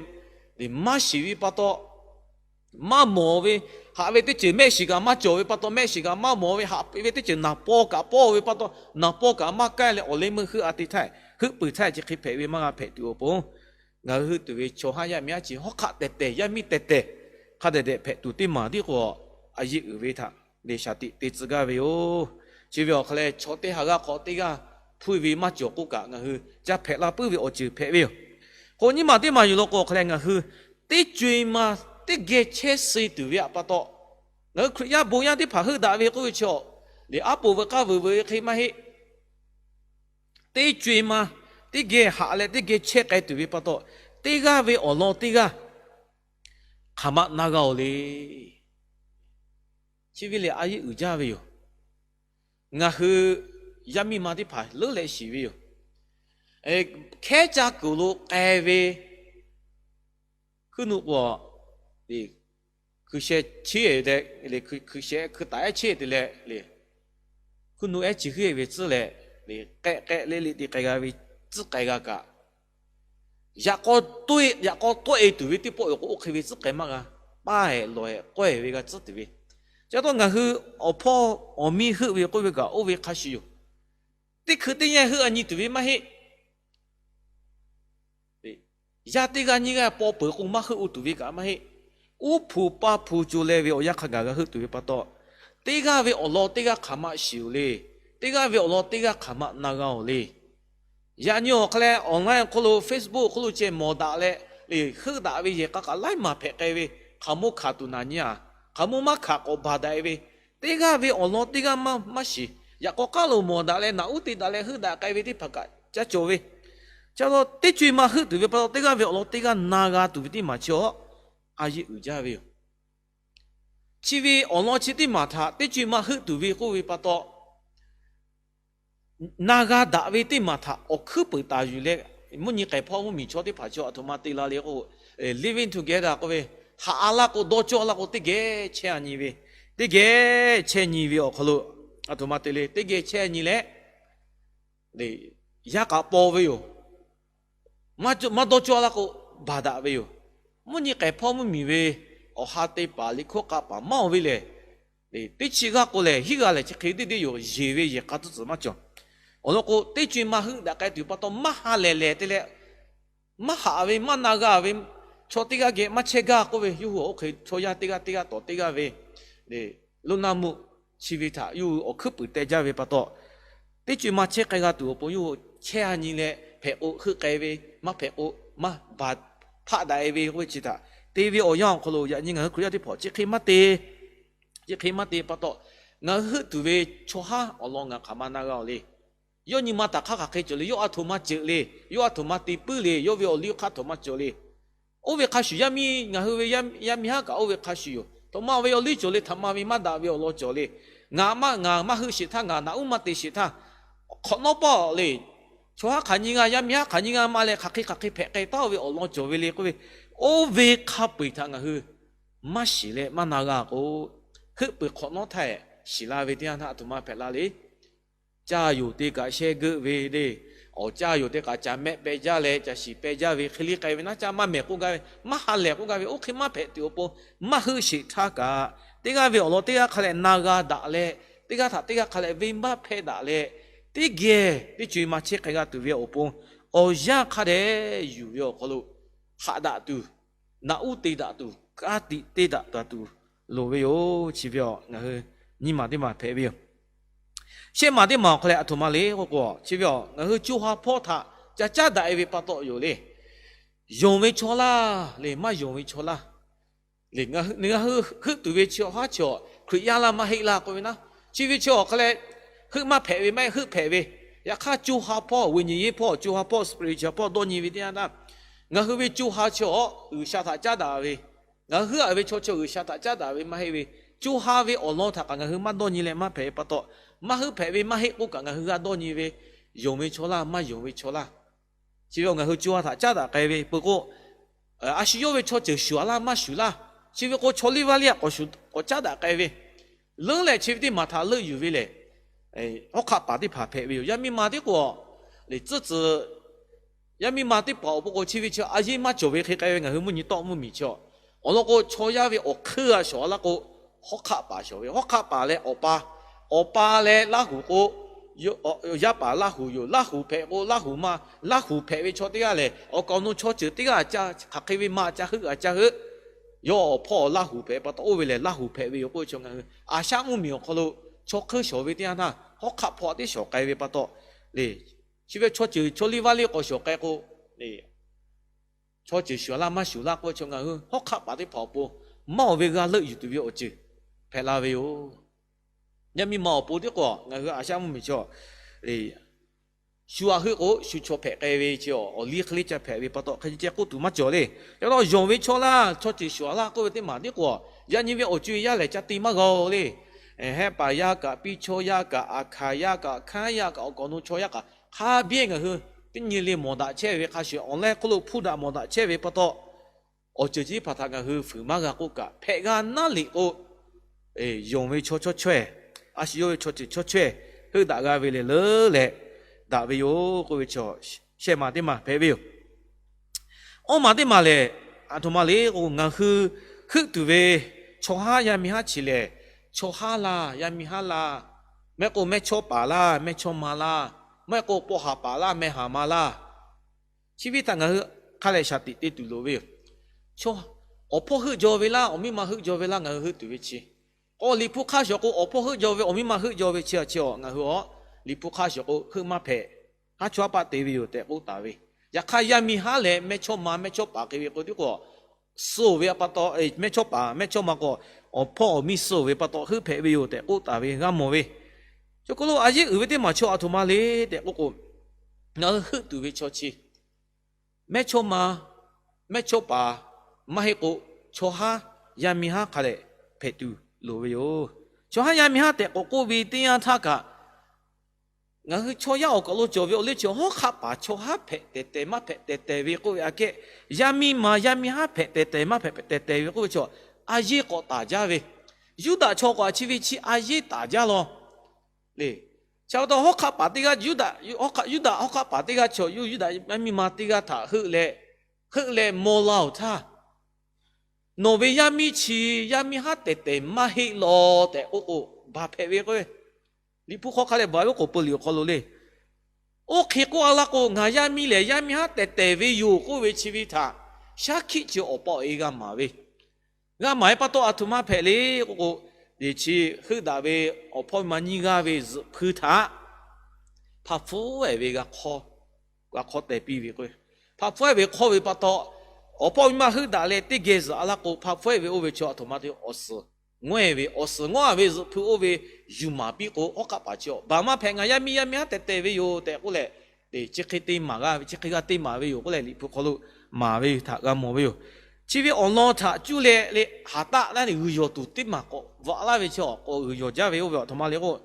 maˇ shiˍ ve pa taw, maˇ mawˬ ve, haꞈ ve teˇ ceuˬ mehˆ shiˍ kaꞈ maˇ cawˬ ve pa taw mehˆ shiˍ kaꞈ maˇ mawˬ ve, haꞈ ve teˇ ceuˬ naˍ paw kaꞈ paw ve pa taw naˍ paw kaꞈ maˇ kaiˇ leh awˬ leh meuˇ heuˆ a te htaˇ, heuˆ peuˬ htaˇ chi hk'e hpehꞈ ve maˇ g'a hpehꞈ tuˬ awˬ pon, ngaˬ hui heuˆ tuˬ ve chaw haˉ yaˇ miˇ haˉ chi hawˉ hk'aˆ tehˬ tehˬ yaˇ miˇ tehˬ tehˬ hk'a dehꞈ dehꞈ hpehꞈ tuˬ teˇ maˬ tiˉ k'o, a yeˇ uiˍ ve htaꞈ lehˬ shaˍ tiꞈ te tcuh gaˇ ve yoˬ. Chi ve awˬ hk'a lehˬ chaw teˇ ha g'aˇ hk'aw teˇ g'aˇ hpuˇ ve maˇ cawˬ k'oˆ kaꞈ ngaˬ hui ca hpehꞈ la puiˉ ve awˬ ceuˬ hpehꞈ ve yoˬ. K'o nyiˇ maˬ teˇ maˬ yuˬ law k'o awˬ hk'a lehˬ ngaˬ hui teˇ co-e ma teˇ geh chehˇ suh tuˬ ve htaꞈ pa taw, ngaˬ hui Hkriꞈ yaˇ bon yaˇ teˇ hpaˍ heuˆ daꞈ ve k'oˆ ve chi a, lehˬ aˉ poꞈ veuꞈ k'aˇ veuꞈ veuꞈ ve hk'e maˇ heˆ. Teˇ co-e ma teˇ geh haꞈ leh teˇ geh chehˇ k'ai tuˬ ve pa taw, teˇ g'aˇ ve awˬ lawn teˇ g'aˇ hk'aˬ ma na g'a-oˬ le. Chi ve lehˬ a yeˇ uiˍ jaˇ ve yoˬ. Ngaˬ hui yaˇ miˇ ma teˇ hpaˍ leuˉ leh shiˍ ve yoˬ. Hkehˉ caˇ kuiˬ lo k'ai ve hkuiˉ nuˆ k'o, hkui sheh chiˉ te, hkui sheh hkui taˍ ehˉ chiˉ te leh, hkuiˉ nuˆ ehˉ chi heuˆ ve tcuhˉ leh, k'ehˆ k'ehˆ leˆ leˆ te k'ai g'a ve tcuhˉ k'ai g'a kaꞈ, yaꞈ k'aw tawˆ-e tuˬ ve teˇ pawˆ yoˬ k'o oˇ hk'e ve tcuhˉ k'ai maˇ g'a. Paˇ-ehˍ lawˬ-ehˍ k'awehˍ ve g'a tcuhˉ tuˬ ve. Chi pa taw ngaˬ hui awˬ hpawˇ awˬ miˇ heuˆ ve k'oˆ ve kaꞈ oˇ ve hk'a shuˍ yoˬ. teˇ hkui teˇ yanˇ heuˆ a nyi tuˬ ve maˇ heˆ. Yaˇ teˇ g'aˇ nyiˇ g'aˇ paw peuˬ k'o maˇ heuˆ o tuˬ ve kaꞈ maˇ heˆ. Uˉ hpu paˇ hpu co leh ve awˬ yanˇ hk'a gaˬ g'a heuˆ tuˬ ve pa taw, teˇ g'aˇ ve awˬ lawn teˇ g'aˇ hk'aˬ ma shiˍ oˬ le. Teˇ g'aˇ ve awˬ lawn teˇ g'aˇ hk'aˬ ma na g'a oˬ le. Yaꞈ nyi awˬ hk'a leh online awˬ hk'aw lo, Facebook awˬ hk'aw lo ceh mawˬ daꞈ leh, le heuˆ daꞈ ve yehˬ k'a kaꞈ laiˉ maˬ hpehꞈ k'ai ve, hk'aˬ mawˇ hkanˍ tuˬ naˍ nyi a, hk'aˬ mawˇ maˇ hkanˍ k'awꞈ baˬ daꞈ e ve, teˇ g'aˇ ve awˬ lawn teˇ g'aˇ maˇ shiˍ. Yaꞈ k'aw k'aˉ lo mawˬ daꞈ leh naꞈ uˉ te daꞈ leh heuˆ daꞈ k'ai ve teˇ hpaˍ kaꞈ caˇ cawˬ ve. Chi a law teˇ co-e ma heuˆ tuˬ ve pa taw, teˇ g'aˇ ve awˬ lawn teˇ g'aˇ na g'a tuˬ ve teˇ maˬ chi awˬ, a yeˇ uiˍ jaˇ ve yoˬ. Chi ve awˬ lawn chi teˇ maˬ htaꞈ teˇ co-e ma heuˆ tuˬ ve k'oˆ ve pa taw, na g'a daꞈ ve teˇ maˬ htaꞈ awˬ hkuiˉ peuˍ taˍ yuˬ leh, mvuhˇ nyi k'ehˬ hpawˇ mvuhˇ miˬ chaw teˇ hpaˍ chi a htoꞈ ma te la le k'o, living together k'oˆ ve, haꞈ a laˇ k'o, dawˇ cawˇ a laˇ k'o, teˇ geh chehˇ a nyi ve, teˇ geh chehˇ nyi ve awˬ hk'aw lo a htoꞈ ma te le. Teˇ geh chehˇ nyi leh, yaˇ k'a paw ve yoˬ. Maˇ dawˇ cawˇ a laˇ k'o, baˬ daꞈ ve yoˬ. Mvuhˇ nyi k'ehˬ hpawˇ mvuhˇ miˬ ve awˬ ha te paˍ liꞈ hkawˇ k'a paˍ maˇ oˬ ve lehˬ, teˇ chi g'aˇ k'o lehˬ, hiˉ g'a lehˬ chi hk'e deˇ deˇ yoˬ. Yeˬ ve yehˬ k'a tuˇ tcuhˍ maˇ cawˬ. Awˬ lawn k'o, teˇ co-e ma heuˆ daꞈ k'ai tuˬ pa taw, maˇ ha lehˬ lehˬ te leh, maˇ haꞈ ve, maˇ na g'a ve, chaw teˇ g'aˇ geh maˇ chehˇ gaˇ k'oˆ ve, yawˇ hui oˇ hk'e chaw yaˇ teˇ g'aˇ teˇ g'aˇ tawˍ teˇ g'aˇ ve, loˇ naˇ mvuhˇ chi ve htaꞈ yawˇ hui awˬ hkuiˉ peuˍ teh jaˇ ve pa taw, teˇ co-e ma chehˇ k'ai g'a tuˬ awˬ pon yawˇ hui chehˇ a nyi leh, hpehꞈ k'o heuˆ k'ai ve, maˇ hpehꞈ k'o maˇ baˬ hpaˆ daꞈ e ve k'oˆ ve chi htaꞈ te ve awˬ yanˇ awˬ hk'aw lo, yaꞈ nyi ngaˬ hui Hkriꞈ yaˇ teˇ hpaˍ chi hk'e maˇ te, chi hk'e maˇ te pa taw, ngaˬ hui heuˆ tuˬ ve chaw haˉ awˬ lawn ngaˬ hk'aˬ ma na g'a oˬ le. Yawˇ nyi ma taꞈ hk'aˇ hk'aˬ hk'e cawˬ le. Yawˇ a htoꞈ ma ceuˬ le. Yawˇ a htoꞈ ma te puiˉ le. Yawˇ ve awˬ liˇ hk'aˇ htoꞈ ma cawˬ le. Oˇ ve hk'a shuˍ yaˇ miˇ, ngaˬ hui ve yaˇ miˇ haˉ kaꞈ oˇ ve hk'a shuˍ yoˬ. Htoꞈ ma ve awˬ liˇ cawˬ le. Htaꞈ ma ve maˇ daꞈ ve awˬ lawn cawˬ le. Ngaˬ maˇ, ngaˬ maˇ heuˆ sheˍ htaˇ, ngaˬ naꞈ uˉ maˇ te sheˍ htaˇ, hk'awꞈ nawˉ pawˆ le. Chaw haˉ hk'aˬ nyi g'a, yaˇ miˇ haˉ hk'aˬ nyi g'a ma leh, hk'aˬ hk'e hk'aˬ hk'e hpehꞈ k'ai taˉ ve awˬ lawn cawˬ ve le k'oˆ ve, oˇ ve hk'a peu-eˬ htaꞈ ngaˬ hui maˇ shiˍ leh maˇ na g'a k'o, heuˆ peuˬ hk'awꞈ nawˉ htaˇ shiˍ la ve teˇ yanˇ htaˇ a htoꞈ ma hpehꞈ la le. Caˇ yoˬ te kaꞈ shehˇ geuˆ ve le. Awˬ caˇ yoˬ te kaꞈ caˬ mehˆ peh jaˇ leh caˬ shiˍ peh jaˇ ve hk'e le k'ai ve naˉ, caˇ maˇ mehˍ k'oˆ gaˇ ve, maˇ ha lehˬ k'oˆ gaˇ ve, oˇ hk'e maˇ hpehꞈ tuˬ awˬ pon maˇ heuˆ sheˍ htaˇ kaꞈ, teˇ g'aˇ ve awˬ lawn teˇ g'aˇ hk'a leh na g'a daꞈ leh, teˇ g'aˇ htaꞈ teˇ g'aˇ hk'a leh venˇbaˆ hpehˇ daꞈ leh, teˇ geh teˇ co-e ma chehˇ k'ai g'a tuˬ ve awˬ pon, awˬ yanˇ hk'a dehꞈ yuˬ ve awˬ hk'aw lo haꞈ daꞈ tuˬ, naꞈ uˉ te daꞈ tuˬ, ka tiꞈ te daꞈ taˍ tuˬ loˍ ve yoˬ. Chi ve a ngaˬ hui nyiˇ maˬ teˇ maˬ hpehꞈ ve yoˬ. Shehˆ maˬ teˇ maˬ awˬ hk'a leh a htoꞈ ma le k'oˆ k'o, chi ve a ngaˬ hui co ha hpawˇ htaꞈ ca caˉ daꞈ e ve pa taw yoˬ le. Yonˍ ve chaw laˇ le, maˇ yonˍ ve chaw laˇ le. Ngaˬ hui heuˆ tuˬ ve chaw haˉ chaw Hkriꞈ yaˇ laˇ maˇ heˆ laˇ k'oˆ ve naˉ, chi ve chaw awˬ hk'a leh heuˆ maˇ hpehꞈ ve, maˇ heˆ heuˆ hpehꞈ ve. Yaꞈ hk'aˇ co ha hpawˇ, ဝိညာဉ်ရေး hpawˇ, co ha hpawˇ, spiritual hpawˇ dawˇ nyi ve teˇ yanˇ htaˇ, ngaˬ hui ve co ha chaw awˬ G'uiˬsha htaꞈ caˉ daꞈ ve, ngaˬ hui heuˆ a ve chaw chaw G'uiˬsha htaꞈ caˉ daꞈ ve maˇ heˆ ve, co ha ve awˬ lawn htaꞈ kaꞈ ngaˬ hui maˇ dawˇ nyi leh maˇ hpehꞈ ve pa taw, maˇ heuˆ hpehꞈ ve maˇ heˆ k'oˆ kaꞈ ngaˬ hui g'a dawˇ nyi ve, yonˍ ve chaw laˇ maˇ yonˍ ve chaw laˇ. Chi ve a ngaˬ hui co ha htaꞈ caˉ daꞈ k'ai ve peuˬ k'o, a shu yawˇ ve chaw ceuˬ shuˍ a laˇ maˇ shuˍ laˇ. Chi ve k'o chaw liˇ vaˇ liˇ a k'awꞈ shuˍ k'awꞈ caˉ daꞈ k'ai ve, leuˉ leh chi ve teˇ maˬ htaꞈ leuˆ yuˬ ve lehˬ, hawˉ hk'aˆ paˍ teˇ hpaˍ hpehꞈ ve yoˬ. Yaˇ miˇ ma teˇ k'o, le tcuhˉ tcuh, yaˇ miˇ ma teˇ hpaˍ awˬ pon k'o chi ve chi a yeˇ maˇ cawˬ ve hk'e k'ai ve ngaˬ hui mvuhˇ nyi tawˆ mvuhˇ miˬ chi a. Awˬ lawn k'o chaw yaˇ ve awˬ hkeuˇ a shawˍ a laˇ k'o, hawˉ hk'aˆ paˍ shawˍ ve, hawˉ hk'aˆ paˍ leh awˬ pa, awˬ pa leh Laˇ huˍ k'o, yaˇ paˍ Laˇ huˍ yoˬ. Laˇ huˍ hpehꞈ k'o Laˇ huˍ ma, Laˇ huˍ hpehꞈ ve chaw teˇ g'aˇ lehˬ, awˬ kaˍ awˬ nu chaw ceuˬ teˇ g'aˇ ca hk'aˬ hk'e ve ma ca heuˆ a ca heuˆ. Yawˇ awˬ hpawˇ Laˇ huˍ hpehꞈ pa taw oˇ ve lehˬ Laˇ huˍ hpehꞈ ve yoˬ k'oˆ ve chaw ngaˬ hui a shaꞈ mvuhˇ miˬ awˬ hk'aw lo chaw hkeuˇ shawˍ ve teˇ yanˇ htaˇ, hawˉ hk'aˆ hpawˇ teˇ shawˍ k'ai ve pa taw, le chi ve chaw ceuˬ chaw liˇ vaˇ liˇ k'awꞈ shawˍ k'ai k'o, le chaw ceuˬ shuˍ laˇ maˇ shuˍ laˇ k'oˆ ve chaw ngaˬ hui hawˉ hk'aˆ paˍ teˇ hpaˍ awˬ pon maˇ oˬ ve g'a leuˆ yuˬ tuˬ ve awˬ ceuˬ hpehꞈ la ve yoˬ. Yaˇ miˇ ma awˬ pon teˇ k'o ngaˬ hui a shaꞈ mvuhˇ miˬ chaw, shu a heuˆ k'o shu chaw hpehꞈ k'ai ve chi awˬ liˇ hk'e le ca hpehꞈ ve pa taw hk'e ceh k'oˆ tuˬ maˇ cawˬ le. Yaꞈ hk'aˇ yonˍ ve chaw laˇ chaw ceuˬ shuˍ laˇ k'oˆ ve teˇ maˬ teˇ k'o, yaꞈ nyi ve awˬ co-e yaˇ lehˬ ca te maˇ g'a le. Hehˉ paˍ yaˇ kaꞈ, piˇ chaw yaˇ kaꞈ, aˬ hkanˍ yaˇ kaꞈ, hkanˉ yaˇ kaꞈ, awˬ kaˍ awˬ nu chaw yaˇ kaꞈ, hk'a biˇ ngaˬ hui teˇ nyi le mawˬ daꞈ chehˇ ve hk'a shuˍ, awˬ leh hk'oˆ lo hpuˇ daꞈ mawˬ daꞈ chehˇ ve pa taw, awˬ ceuˬ chi teˇ hpaˍ htaꞈ ngaˬ hui fuiˍ maˇ g'a k'oˆ kaꞈ, hpehꞈ g'a naˉ liꞈ k'o, yonˍ ve chaw chawˇ chaweh, a shu yawˇ ve chaw ceuˬ chawˇ chaweh heuˆ daꞈ g'a ve lehˬ leuˉ leh daꞈ ve yoˬ k'oˆ ve chaw, shehˆ maˬ teˇ maˬ hpehꞈ ve yoˬ. Awˇ maˬ teˇ maˬ lehˬ, a htoꞈ ma le k'o, ngaˬ hui heuˆ tuˬ ve chaw haˉ yaˇ miˇ haˉ chi lehˬ, chaw haˉ laˇ yaˇ miˇ haˉ laˇ, mehˆ k'o mehˇchawˇ paˍ laˇ mehˇchawˇma laˇ, Maˇ heˆ k'o, paw haˍ paˍ laˇ, meh haˍ ma laˇ. Chi ve htaꞈ ngaˬ hui hk'a lehˬ shaˍ tiꞈ te tuˬ loˍ ve yoˬ. Chaw, awˬ hpawˇ heuˆ jaw ve laˇ, awˬ miˇ ma heuˆ jaw ve laˇ, ngaˬ hui heuˆ tuˬ ve chi. K'o, Liꞈ hpu hk'aˇ shiˍ k'o, awˬ hpawˇ heuˆ jaw ve, awˬ miˇ ma heuˆ jaw ve chi a chi a, ngaˬ hui a, Liꞈ hpu hk'aˇ shiˍ k'o, heuˆ maˇ hpehꞈ. Haˉ chawˇ haˉ paˆ te ve yoˬ tehꞈ k'oˆ taˍ ve. Yaꞈ hk'aˇ, yaˇ miˇ haˉ leh mehˇ chawˇ ma, mehˇ chawˇ paˍ hk'e ve k'o, tiˉ k'o, suh ve pa taw, mehˇ chawˇ paˍ mehˇ chawˇ ma k'o, awˬ hpawˇ awˬ miˇ suh ve pa taw heuˆ hpehꞈ ve yoˬ tehꞈ k'oˆ taˍ ve g'a mawˬ ve. Chi hk'oˆ lo a yeˇ uiˍ ve teˇ maˬ chaw a htoꞈ ma le tehꞈ k'oˆ k'o, ngaˬ hui heuˆ tuˬ ve chaw chi, mehˇ chawˇ ma, mehˇ chawˇ paˍ, maˇ heˆ k'o, chaw haˉ, yaˇ miˇ haˉ hk'a lehˬ hpehꞈ tuˬ loˍ ve yoˬ. Chaw haˉ yaˇ miˇ haˉ tehꞈ k'awꞈ k'oˆ ve teˇ yanˇ htaˇ kaꞈ, ngaˬ hui chaw yaˇ awˬ kaˬ lo cawˬ ve awˬ liˇ chi hawˉ hk'aˆ paˍ chaw haˉ hpehꞈ tehˬ tehˬ maˇ hpehꞈ tehˬ tehˬ ve k'oˆ ve aꞈ kehˉ, yaˇ miˇ ma yaˇ miˇ haˉ hpehꞈ tehˬ tehˬ maˇ hpehꞈ tehˬ tehˬ ve k'oˆ ve chaw, a yeˇ k'awꞈ taˍ jaˇ ve. Yuˇdaꞈ chaw k'awꞈ chi ve chi a yeˇ taˍ jaˇ law le. Chi pa taw hawˉ hk'aˆ paˍ teˇ g'aˇ, Yuˇdaꞈ hawˉ hk'aˆ paˍ teˇ g'aˇ chaw, Yuˇdaꞈ yaˇ miˇ ma teˇ g'aˇ htaꞈ heuˆ leh, heuˆ leh maw la-oˬ htaˇ, nawˬ ve yaˇ miˇ chi yaˇ miˇ haˉ tehˬ tehˬ maˇ heˆ law tehꞈ k'oˆ k'o, baˬ hpehꞈ ve k'o, Liꞈ hpu hk'aw hk'a leh baˬ ve k'oˍ pui liꞈ awˬ hk'aw lo le. Oˇ hk'e k'oˆ a laˇ k'o, ngaˬ yaˇ miˇ lehˬ yaˇ miˇ haˉ tehˬ tehˬ ve yoˬ k'oˆ ve chi ve htaꞈ shaˉ hkiˆ chi awˬ pa awˬ e g'a maˍ ve. G'a maˍ ve pa taw a htoꞈ ma hpehꞈ le k'oˆ k'o, chi heuˆ daꞈ ve awˬ hpawˇ miˇ ma nyiˇ g'aˇ ve zuhꞈ hpui htaꞈ hpa hpfuhˇ ehˍ ve g'a hk'awˇ teh piˇ ve k'o, hpa hpfuhˇ ehˍ ve hk'awˇ ve pa taw, awˬ hpawˇ miˇ ma heuˆ daꞈ leh teˇ geh zuhꞈ a laˇ k'o, hpa hpfuhˇ ehˍ ve oˇ ve chaw a htoꞈ ma te awˬ suhˍ ngawˇ ve, awˬ suhˍ ngawˇ a ve zuhꞈ hpui oˇ ve yuˬ maˍ piˇ k'o, hawˉ hk'aˆ paˍ chi baˬ maˇ hpehꞈ, ngaˬ yaˇ miˇ yaˇ miˇ haˉ tehˬ tehˬ ve yoˬ tehꞈ k'oˆ leh, chi hk'e te maˍ g'a ve, chi hk'e g'a te maˍ ve yoˬ k'oˆ leh, Liꞈ hpu hk'aw lo maˍ ve htaꞈ g'a mawˬ ve yoˬ. Chi ve awˬ lawn htaꞈ cuˇ leh le, haˍ taˆ laˇ le g'uiˬ yawˬ tuˬ teˇ maˬ k'awꞈ vaꞈ laˇ ve chi awˬ k'o g'uiˬ yawˬ jaˇ ve oˇ ve a htoꞈ ma le k'o,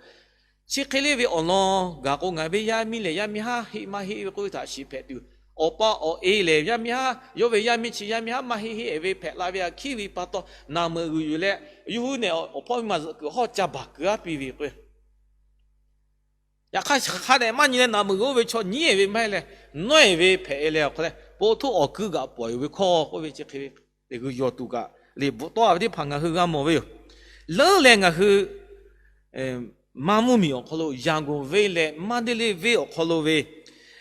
chi hk'e le ve awˬ lawn gaˬ k'o, ngaˬ ve yaˇ miˇ lehˬ yaˇ miˇ haˉ heˆ maˇ heˆ ve k'oˆ ve htaꞈ shiˍ hpehꞈ tuˬ, awˬ pa awˬ e lehˬ yaˇ miˇ haˉ, yawˇ ve yaˇ miˇ chi yaˇ miˇ haˉ maˇ heˆ heˆ ve hpehꞈ la ve aꞈ hkiˉ ve pa taw, naˬ meuˍ g'uiˬ yuˬ leh, yawˇ hui nehˬ awˬ hpawˇ miˇ ma zuhꞈ kuiˬ hawˉ ca baˬ kuiˬ aˉ piˇ ve k'o, yaꞈ hk'aˇ hk'a dehꞈ maˇ nyi leh naˬ meuˍ g'uiˬ oˇ ve chaw nyiˉ e ve maˇ heˆ leh, nawˉ e ve hpehꞈ e leh awˬ hk'aw leh, po htoˆ awˬ kuiˉ g'aꞈ pawˍ yuˬ ve hkawˇ k'oˆ ve chi hk'e ve, g'uiˬ yawˬ tuˬ kaꞈ le bvuhꞈ tawˆ a ve teˇ hpaˍ ngaˬ hui g'a mawˬ ve yoˬ. Leuˉ leh ngaˬ hui Manˇ mvuhˇ miˬ awˬ hk'aw lo Yangon venˇ leh Mandalay venˇ awˬ hk'aw lo ve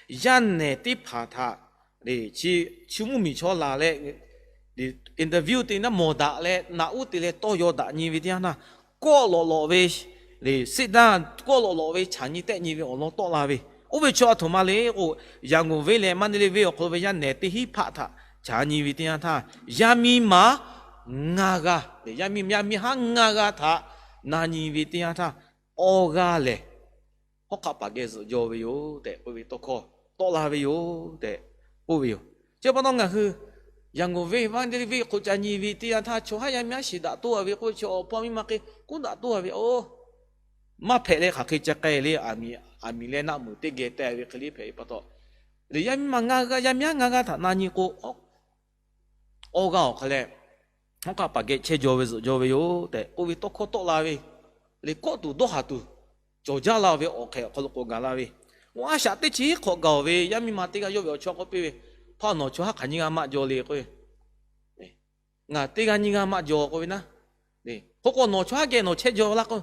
yaˇ nehˬ teˇ hpaˍ htaꞈ le chi, chi mvuhˇ miˬ chaw laˬ leh interview te naˉ mawˬ daꞈ leh naꞈ uˉ te leh tawˇ yaw daꞈ nyi ve teˇ yanˇ htaˇ, kawˆ lawꞈ lawꞈ ve le, sit down kawˆ lawꞈ lawꞈ ve chaꞈ nyi tehˆ nyi ve awˬ lawn tawˆ la ve, oˇ ve chaw a htoꞈ ma le k'o, Yangon venˇ leh Mandalay venˇ awˬ hk'aw lo ve yaˇ nehˬ teˇ hinˉ hpaˆ htaꞈ chaꞈ nyi ve teˇ yanˇ htaˇ, yaˇ miˇ ma ngaˇ g'aˇ le, yaˇ miˇ yaˇ miˇ haˉ ngaˇ g'aˇ htaꞈ na nyi ve teˇ yanˇ htaˇ, awˇ g'aˇ lehˬ hawˉ hk'aˆ paˍ geh zuhꞈ jaw ve yoˬ tehꞈ k'oˆ ve tawˇ hkawˇ tawˆ la ve yoˬ tehꞈ k'oˆ ve yoˬ. Chi pa taw ngaˬ hui Yangon venˇ Mandalay venˇ hk'oˆ ca nyi ve teˇ yanˇ htaˇ, chaw haˉ yaˇ miˇ haˉ shiˍ daꞈ toˇ a ve k'oˆ ve chi awˬ hpawˇ miˇ ma hk'e k'oˆ daꞈ toˇ a ve, oˇ, maˇ hpehꞈ leh hk'aˬ hk'e ca k'ai le, aˬ miˍ leh naˆ meuˍ teˇ geh te ve hk'e le hpehꞈ ve pa taw, le yaˇ miˇ ma ngaˇ g'aˇ, yaˇ miˇ haˉ ngaˇ g'aˇ htaꞈ na nyi k'o, awˇ g'aˇ awˬ hk'aw leh hawˉ hk'aˆ paˍ geh chehˇ jaw ve zuhꞈ jaw ve yoˬ tehꞈ k'oˆ ve tawˇ hkawˇ tawˆ la ve, le kawˆ tuˬ dawˇ haˍ tuˬ cawˬ jaˇ la ve awˬ hk'e awˬ hk'aw lo k'awꞈ gaˬ la ve, a shaꞈ teˇ chi hk'awꞈ gaˬ ve yaˇ miˇ ma teˇ g'aˇ yawˇ ve awˬ chawˇ k'oˆ piˇ ve, Hpaˇ nawˬ chaw haˉ hk'aˬ nyiˇ g'aˇ maˇ jaw le k'o, ngaˬ teˇ g'aˇ nyiˇ g'aˇ maˇ jaw k'oˆ ve naˉ, k'oˆ k'o nawˬ chaw haˉ geh nawˬ chehˇ jaw laˇ k'o,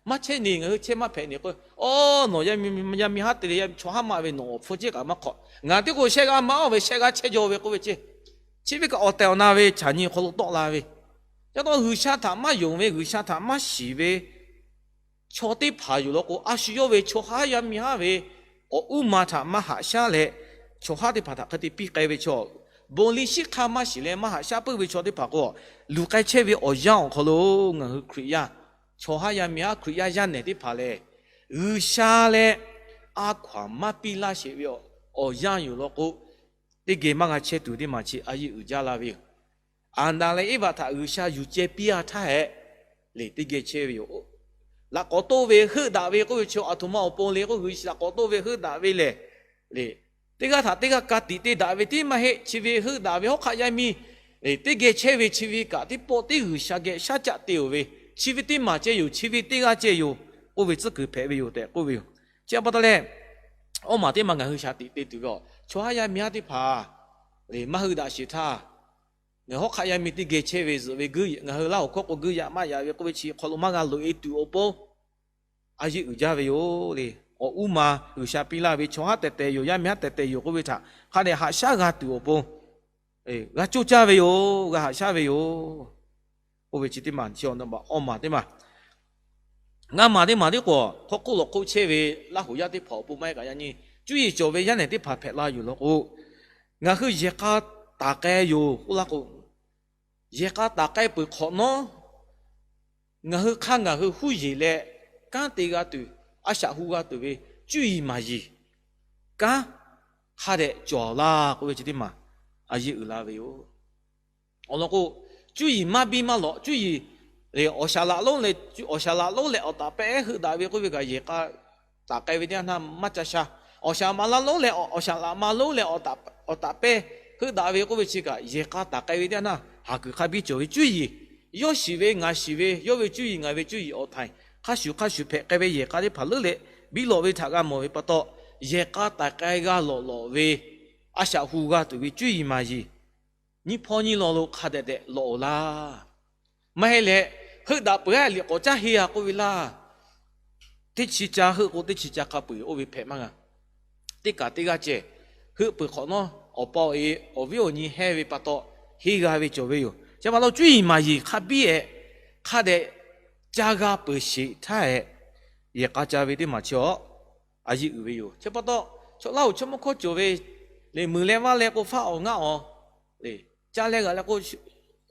maˇ chehˇ neˬ, ngaˬ hui chehˇ maˇ hpehꞈ neˬ k'o, oˇ nawˬ yaˇ miˇ haˉ te leh chaw haˉ maˇ ve nawˬ awˬ hpfuhˇ ceˉ kaꞈ maˇ hk'awꞈ, ngaˬ teˇ k'o shehˆ g'aˇ maˇ oˇ ve shehˆ g'aˇ chehˇ jaw ve k'oˆ ve ceˇ. Chi ve kaꞈ awˬ tehˬ awˬ na ve chaꞈ nyi hk'aw lo tawˆ la ve, ca taw G'uiˬsha htaꞈ maˇ yonˍ ve, G'uiˬsha htaꞈ maˇ shiˍ ve chaw teˇ hpaˍ yoˬ law k'o, a shu yawˇ ve chaw haˉ yaˇ miˇ haˉ ve awˬ uˉ ma htaꞈ maˇ haꞈ shaˉ leh, chaw haˉ teˇ hpaˍ htaꞈ hk'e te piˇ k'ai ve chaw, bon liˇ shiˉ hk'aˇ maˇ shiˍ leh maˇ haꞈ shaˉ puiˉ ve chaw teˇ hpaˍ k'o, luˬ k'ai chehˇ ve awˬ yanˇ awˬ hk'aw lo ngaˬ hui Hkriꞈ yaˇ, chaw haˉ yaˇ miˇ haˉ Hkriꞈ yaˇ yaˇ nehˬ teˇ hpaˍ lehˬ, G'uiˬsha leh a hkaw aˬ maˇ piˇ laˇ sheˍ ve awˬ yanˇ yoˬ law k'o, teˇ geh maˇ g'a chehˇ tuˬ teˇ maˬ chi a yeˇ uiˍ jaˇ la ve yoˬ. Aˍdanˍ leh Eˇvaꞈ htaꞈ G'uiˬsha yuˬ ceh piˇ a htaˇ hehꞈ, le teˇ geh chehˇ ve yoˬ. Laꞈ k'awꞈ toˇ ve heuˆ daꞈ ve k'oˆ ve chi a htoꞈ ma awˬ pon le k'o, G'uiˬsha laꞈ k'awꞈ toˇ ve heuˆ daꞈ ve lehˬ, le teˇ g'aˇ htaꞈ teˇ g'aˇ ka tiꞈ te daꞈ ve tiˉ maˇ heˆ. Chi ve heuˆ daꞈ ve hawˉ hk'aˆ yaˇ miˇ le teˇ geh chehˇ ve chi ve kaꞈ teˇ pawˆ teˇ G'uiˬsha geh shaˉ caˆ te-oˬ ve, chi ve teˇ maˬ ceh yoˬ, chi ve teˇ g'aˇ ceh yoˬ, k'oˆ ve tcuhˉ kuiˬ hpehꞈ ve yoˬ tehꞈ k'oˆ ve yoˬ. Chi pa taw leh, awˇ maˬ teˇ maˬ ngaˬ hui shaˍ tiꞈ te tuˬ ve a, chaw haˉ yaˇ miˇ haˉ teˇ hpaˍ le maˇ hui daꞈ sheˍ htaˇ, ngaˬ hawˉ hk'aˆ yaˇ miˇ teˇ geh chehˇ ve zuhꞈ ve g'uiˇ, ngaˬ hui Laˇ huˍ hkawˇ k'o g'uiˇ yaꞈ maˇ yaꞈ ve k'oˆ ve chi hk'aw lo maˇ g'a loꞈ e tuˬ awˬ pon a yeˇ uiˍ jaˇ ve yoˬ le. awˬ uˉ ma G'uiˬsha piˇ laˇ ve chaw haˉ tehˬ tehˬ yoˬ, yaˇ miˇ haˉ tehˬ tehˬ yoˬ k'oˆ ve htaꞈ hk'a dehꞈ haꞈ shaˉ g'a tuˬ awˬ pon g'a coˇ caˇ ve yoˬ, g'a haꞈ shaˉ ve yoˬ. Oˇ ve chi teˇ maˬ chi awˬ naw baꞈ awˇ maˬ teˇ maˬ, ngaˇ maˬ teˇ maˬ tiˉ k'o, hk'aw hk'oˆ lawˬ hk'oˆ chehˇ ve Laˇ huˍ yaˇ teˇ hpaˍ awˬ pon maˇ heˆ kaꞈ, yaꞈ nyi cuˇ yiˍ cawˬ ve yaˇ nehˬ teˇ hpaˍ hpehꞈ la yuˬ law k'o, ngaˬ hui yehˬ k'a taˍ k'ai yoˬ k'oˆ laˇ k'o, yehˬ k'a taˍ k'ai peuˬ hk'awꞈ nawˉ, ngaˬ hui hk'aˇ ngaˬ hui huˉ yeˬ leh kanˉ te g'a tuˬ, a shaꞈ hu g'a tuˬ ve cuˇ yiˍ maˍ yiˍ kanˉ hk'a dehꞈ cawˬ laˇ k'oˆ ve chi teˇ maˬ a yeˇ uiˍ la ve yoˬ. Awˬ lawn k'o, cuˇ yiˍ maˇ biˇ maˇ lawꞈ, cuˇ yiˍ awˬ shaˍ laꞈ lonˉ leh, awˬ shaˍ laꞈ lonˉ leh awˬ taˍ pehˇ heuˆ daꞈ ve k'oˆ ve kaꞈ, yehˬ k'a taˍ k'ai ve teˇ yanˇ htaˇ maˇ ca sha. Awˬ shaˍ maˍ laˇ lonˉ leh awˬ shaˍ laꞈ ma lonˉ leh awˬ taˍ pehˇ heuˆ daꞈ ve k'oˆ ve chi kaꞈ, yehˬ k'a taˍ k'ai ve teˇ yanˇ htaˇ, haˍ kuiˬ hk'a biˇ cawˬ ve cuˇ yiˍ, yawˇ shiˍ ve ngaˬ shiˍ ve, yawˇ ve cuˇ yiˍ ngaˬ ve cuˇ yiˍ awˬ htaiˍ hk'a shuˍ hk'a shuˍ hpehꞈ k'ai ve yehˬ k'a teˇ hpaˍ leuˉ leh biˇ lawꞈ ve htaꞈ g'a mawˬ ve pa taw, yehˬ k'a taˍ k'ai g'a lawꞈ lawꞈ ve, a shaꞈ hu g'a tuˬ ve cuˇ yiˍ maˍ yiˍ nyiˇ hpawˇ nyiˇ law lo hk'a dehꞈ dehꞈ lawꞈ-oˬ laˇ. Maˇ heˆ leh, heuˆ daꞈ peuˬ-a liꞈ k'awꞈ caˉ henˇ-a k'oˆ ve laˇ. Teˇ chi ca heuˆ k'o teˇ chi ca hk'a peu-eˬ oˇ ve hpehꞈ maˇ g'a. Teˇ kaˬ teˇ g'aˇ ceh heuˆ peuˬ hk'awꞈ nawˉ, awˬ pa awˬ e awˬ viˉ awˬ nyi hehnˇ ve pa taw, henˇ g'a ve cawˬ ve yoˬ. Chi pa taw cuˇ yiˍ maˍ yiˍ hk'a biˇ-ehˍ, hk'a dehꞈ ca g'a peuˬ sheˍ htaˇ-ehˍ, yehˬ k'a ca ve teˇ maˬ chi awˬ a yeˇ uiˍ ve yoˬ. Chi pa taw, chaw Laˇ huˍ chaw mawˇ hkawˇ cawˬ ve le, muiˬ leh vaˇ leh k'o faˆ awˬ ngaˆ awˬ le, ca leh g'aꞈ leh k'o,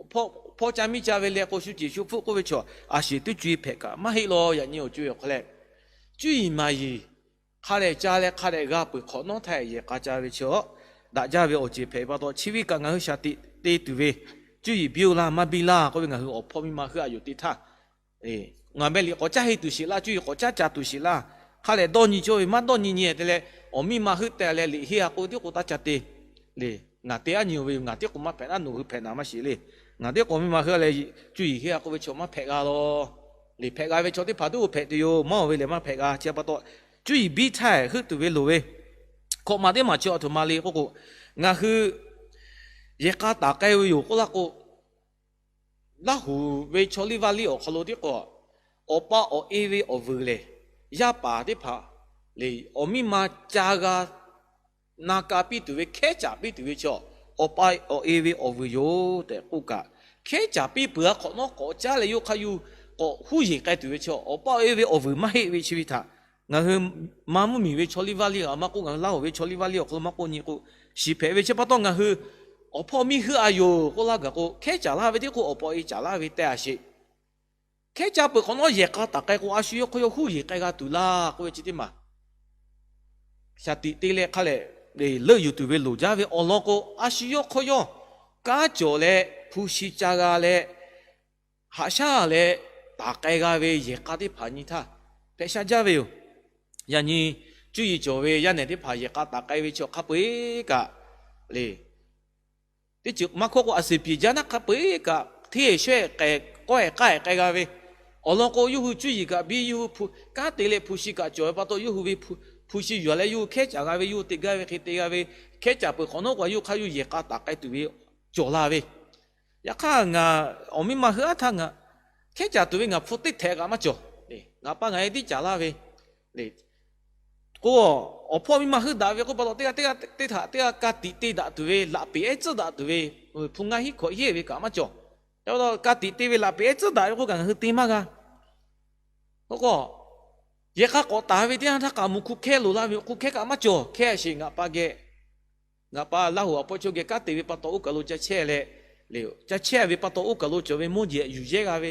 hpawˇ ca miˇ ca ve leh k'o shu ceˬ shu hpfuhˆ k'oˆ ve chaw, a shiˍ teˇ co-e hpehꞈ kaꞈ maˇ heˆ law. Yaꞈ nyi awˬ co-e awˬ hk'aw leh, cuˇ yiˍ maˍ yiˍ hk'a dehꞈ ca leh hk'a dehꞈ g'a peuˬ hk'awꞈ nawˉ htaˇ yehˬ k'a ca ve chi awˬ daꞈ jaˇ ve awˬ ceuˬ hpehꞈ ve pa taw, chi ve kaꞈ ngaˬ hui shaˍ tiꞈ te tuˬ ve, cuˇ yiˍ biˇ-oˆ laˇ maˇ biˇ laˇ k'oˆ ve ngaˬ hui awˬ hpawˇ miˇ ma heuˆ a yoˬ teˇ htaˇ, ngaˬ meh liꞈ k'awꞈ caˉ henˇ tuˬ sheˍ laˇ, cuˇ yiˍ k'awꞈ caˉ ca tuˬ sheˍ laˇ. Hk'a lehˬ dawˇ nyi cawˇ ve maˇ dawˇ nyi nyi te leh, awˬ miˇ ma heuˆ teh leh liꞈ henˇ-a k'oˆ ve tiˉ k'o taˇ ca te le. Ngaˬ te aˉ nyi-oˬ ve yoˬ, ngaˬ tiˉ k'o maˇ hpehꞈ naˉ, nawˬ hui hpehꞈ naˍ maˇ sheˍ le. Ngaˬ tiˉ k'o miˇ ma heuˆ leh cuˇ yiˍ henˇ-a k'oˆ ve chaw maˇ hpehꞈ g'a law. Liꞈ hpehꞈ g'a ve chaw teˇ hpaˍ tiˉ k'o hpehꞈ tuˬ yoˬ, maˇ-oˬ ve lehˬ maˇ hpehꞈ g'a. Chi pa taw, cuˇ yiˍ biˇ htaˇ heuˆ tuˬ ve loˍ ve, hkawꞈ maˬ teˇ maˬ chi awˬ htoꞈ ma le k'oˆ k'o, ngaˬ hui yehˬ k'a taˍ k'ai ve yoˬ k'oˆ laˇ k'o, Laˇ huˍ ve chaw liˇ vaˇ liˇ awˬ hk'aw lo tiˉ k'o, awˬ pa awˬ e ve awˬ vuiˬ lehˬ, yaˇ paˍ teˇ hpaˍ le, awˬ miˇ ma ca g'a na ka piˇ tuˬ ve, hkehˉ caˍ piˇ tuˬ ve chaw, awˬ pa awˬ e ve awˬ vuiˬ yoˬ tehꞈ k'oˆ kaꞈ, hkehˉ caˍ piˇ peuˬ-a hk'awꞈ nawˉ k'awꞈ caˉ leh yawˇ hk'aˇ yuˬ k'awꞈ huˉ yeˬ k'ai tuˬ ve chaw, awˬ pa awˬ e ve awˬ vuiˬ maˇ heˆ ve chi ve htaꞈ, ngaˬ hui maˇ mvuhˇmiˬ ve chaw liˇ vaˇ liˇ g'aꞈ maˇ k'oˆ, ngaˬ hui Laˇ huˍ ve chaw liˇ vaˇ liˇ awˬ hk'aw lo maˇ k'oˆ nyi k'o, shiˍ hpehꞈ ve chi pa taw ngaˬ hui awˬ hpawˇ miˇ heuˆ a yoˬ k'oˆ laˇ gaˬ k'o, hkehˉ caˍ laˇ ve tiˉ k'o awˬ pa awˬ e caˍ laˇ ve teh a sheˍ. Hkehˉ caˍ peuˬ hk'awꞈ nawˉ yehˬ k'a taˍ k'ai k'o, a shu yawˇ hk'aw yawˇ huˉ yeˬ k'ai g'a tuˬ laˇ k'oˆ ve chi teˇ maˬ shaˍ tiꞈ te leh hk'a lehˬ leuˆ yuˬ tuˬ ve loˍ jaˇ ve awˬ lawn k'o, a shu yawˇ hk'aw yawˇ kanˉ cawˬ leh hpu shi ca g'a leh, haꞈ shaˉ leh taˍ k'ai g'a ve yehˬ k'a teˇ hpaˍ nyi htaˇ hpehꞈ sha jaˇ ve yoˬ. Yaꞈ nyi cuˇ yiˍ cawˬ ve yaˇ nehˬ teˇ hpaˍ yehˬ k'a taˍ k'ai ve chaw hk'a peu-eˬ kaꞈ le, teˇ ceuˬ maˇ hkawˇ k'o, a suˍ piˍ jaˇ naˉ hk'a peu-eˬ kaꞈ hteˇ shehˆ k'awehꞈ k'aˇ-ehˍ k'ai g'a ve. Awˬ lawn k'o, yawˇ hui cuˇ yiˍ kaꞈ biˇ, yawˇ hui hpu kanˉ te leh hpu shi kaꞈ cawˬ ve pa taw, yawˇ hui ve hpu shi yuˬ leh yawˇ hui hkehˉ caˍ g'a ve, yawˇ hui te gaˇ ve hk'e te g'a ve, hkehˉ caˍ peuˬ hk'awꞈ nawˉ k'o, yawˇ hk'aˇ yawˇ yehˬ k'a taˍ k'ai tuˬ ve cawˬ la ve. Yaꞈ hk'aˇ ngaˬ awˬ miˇ ma heuˆ aˉ htaˇ ngaˬ hkehˉ caˍ tuˬ ve ngaˬ hpu teˇ htehꞈ kaꞈ maˇ cawˬ. Ngaˬ pa ngaˬ e tiˉ caˍ laˇ ve le k'o, awˬ hpawˇ miˇ ma heuˆ daꞈ ve k'oˆ pa taw, teˇ g'aˇ teˇ g'aˇ teˇ htaꞈ teˇ g'aˇ ka tiꞈ te daꞈ tuˬ ve, laꞈ peꞈ ehˉ tcuhˉ daꞈ tuˬ ve, hpu ngaˇ hinˉ hkawꞈ yehˇ ve kaꞈ maˇ cawˬ. Yaꞈ pa taw ka tiꞈ te ve laꞈ peꞈ ehˉ tcuhˉ daꞈ ve k'oˆ kaꞈ ngaˬ hui te maˇ g'a. K'o k'o, yehˬ k'a k'awꞈ taˍ ve teˇ yanˇ htaˇ kaꞈ mvuhˇ hk'u hkehˇ loˍ laˇ ve, hk'u hkehˇ kaꞈ maˇ cawˬ. Hkehˇ a sheˍ ngaˬ pa geh ngaˬ pa Laˇ huˍ awˬ hpawˇ chaw geh kanˉ te ve pa taw oˇ kaˬ lo ca chehˇ leh, ca chehˇ ve pa taw oˇ kaˬ lo cawˬ ve mawˇ jehˬ yuˬ yehˇ g'a ve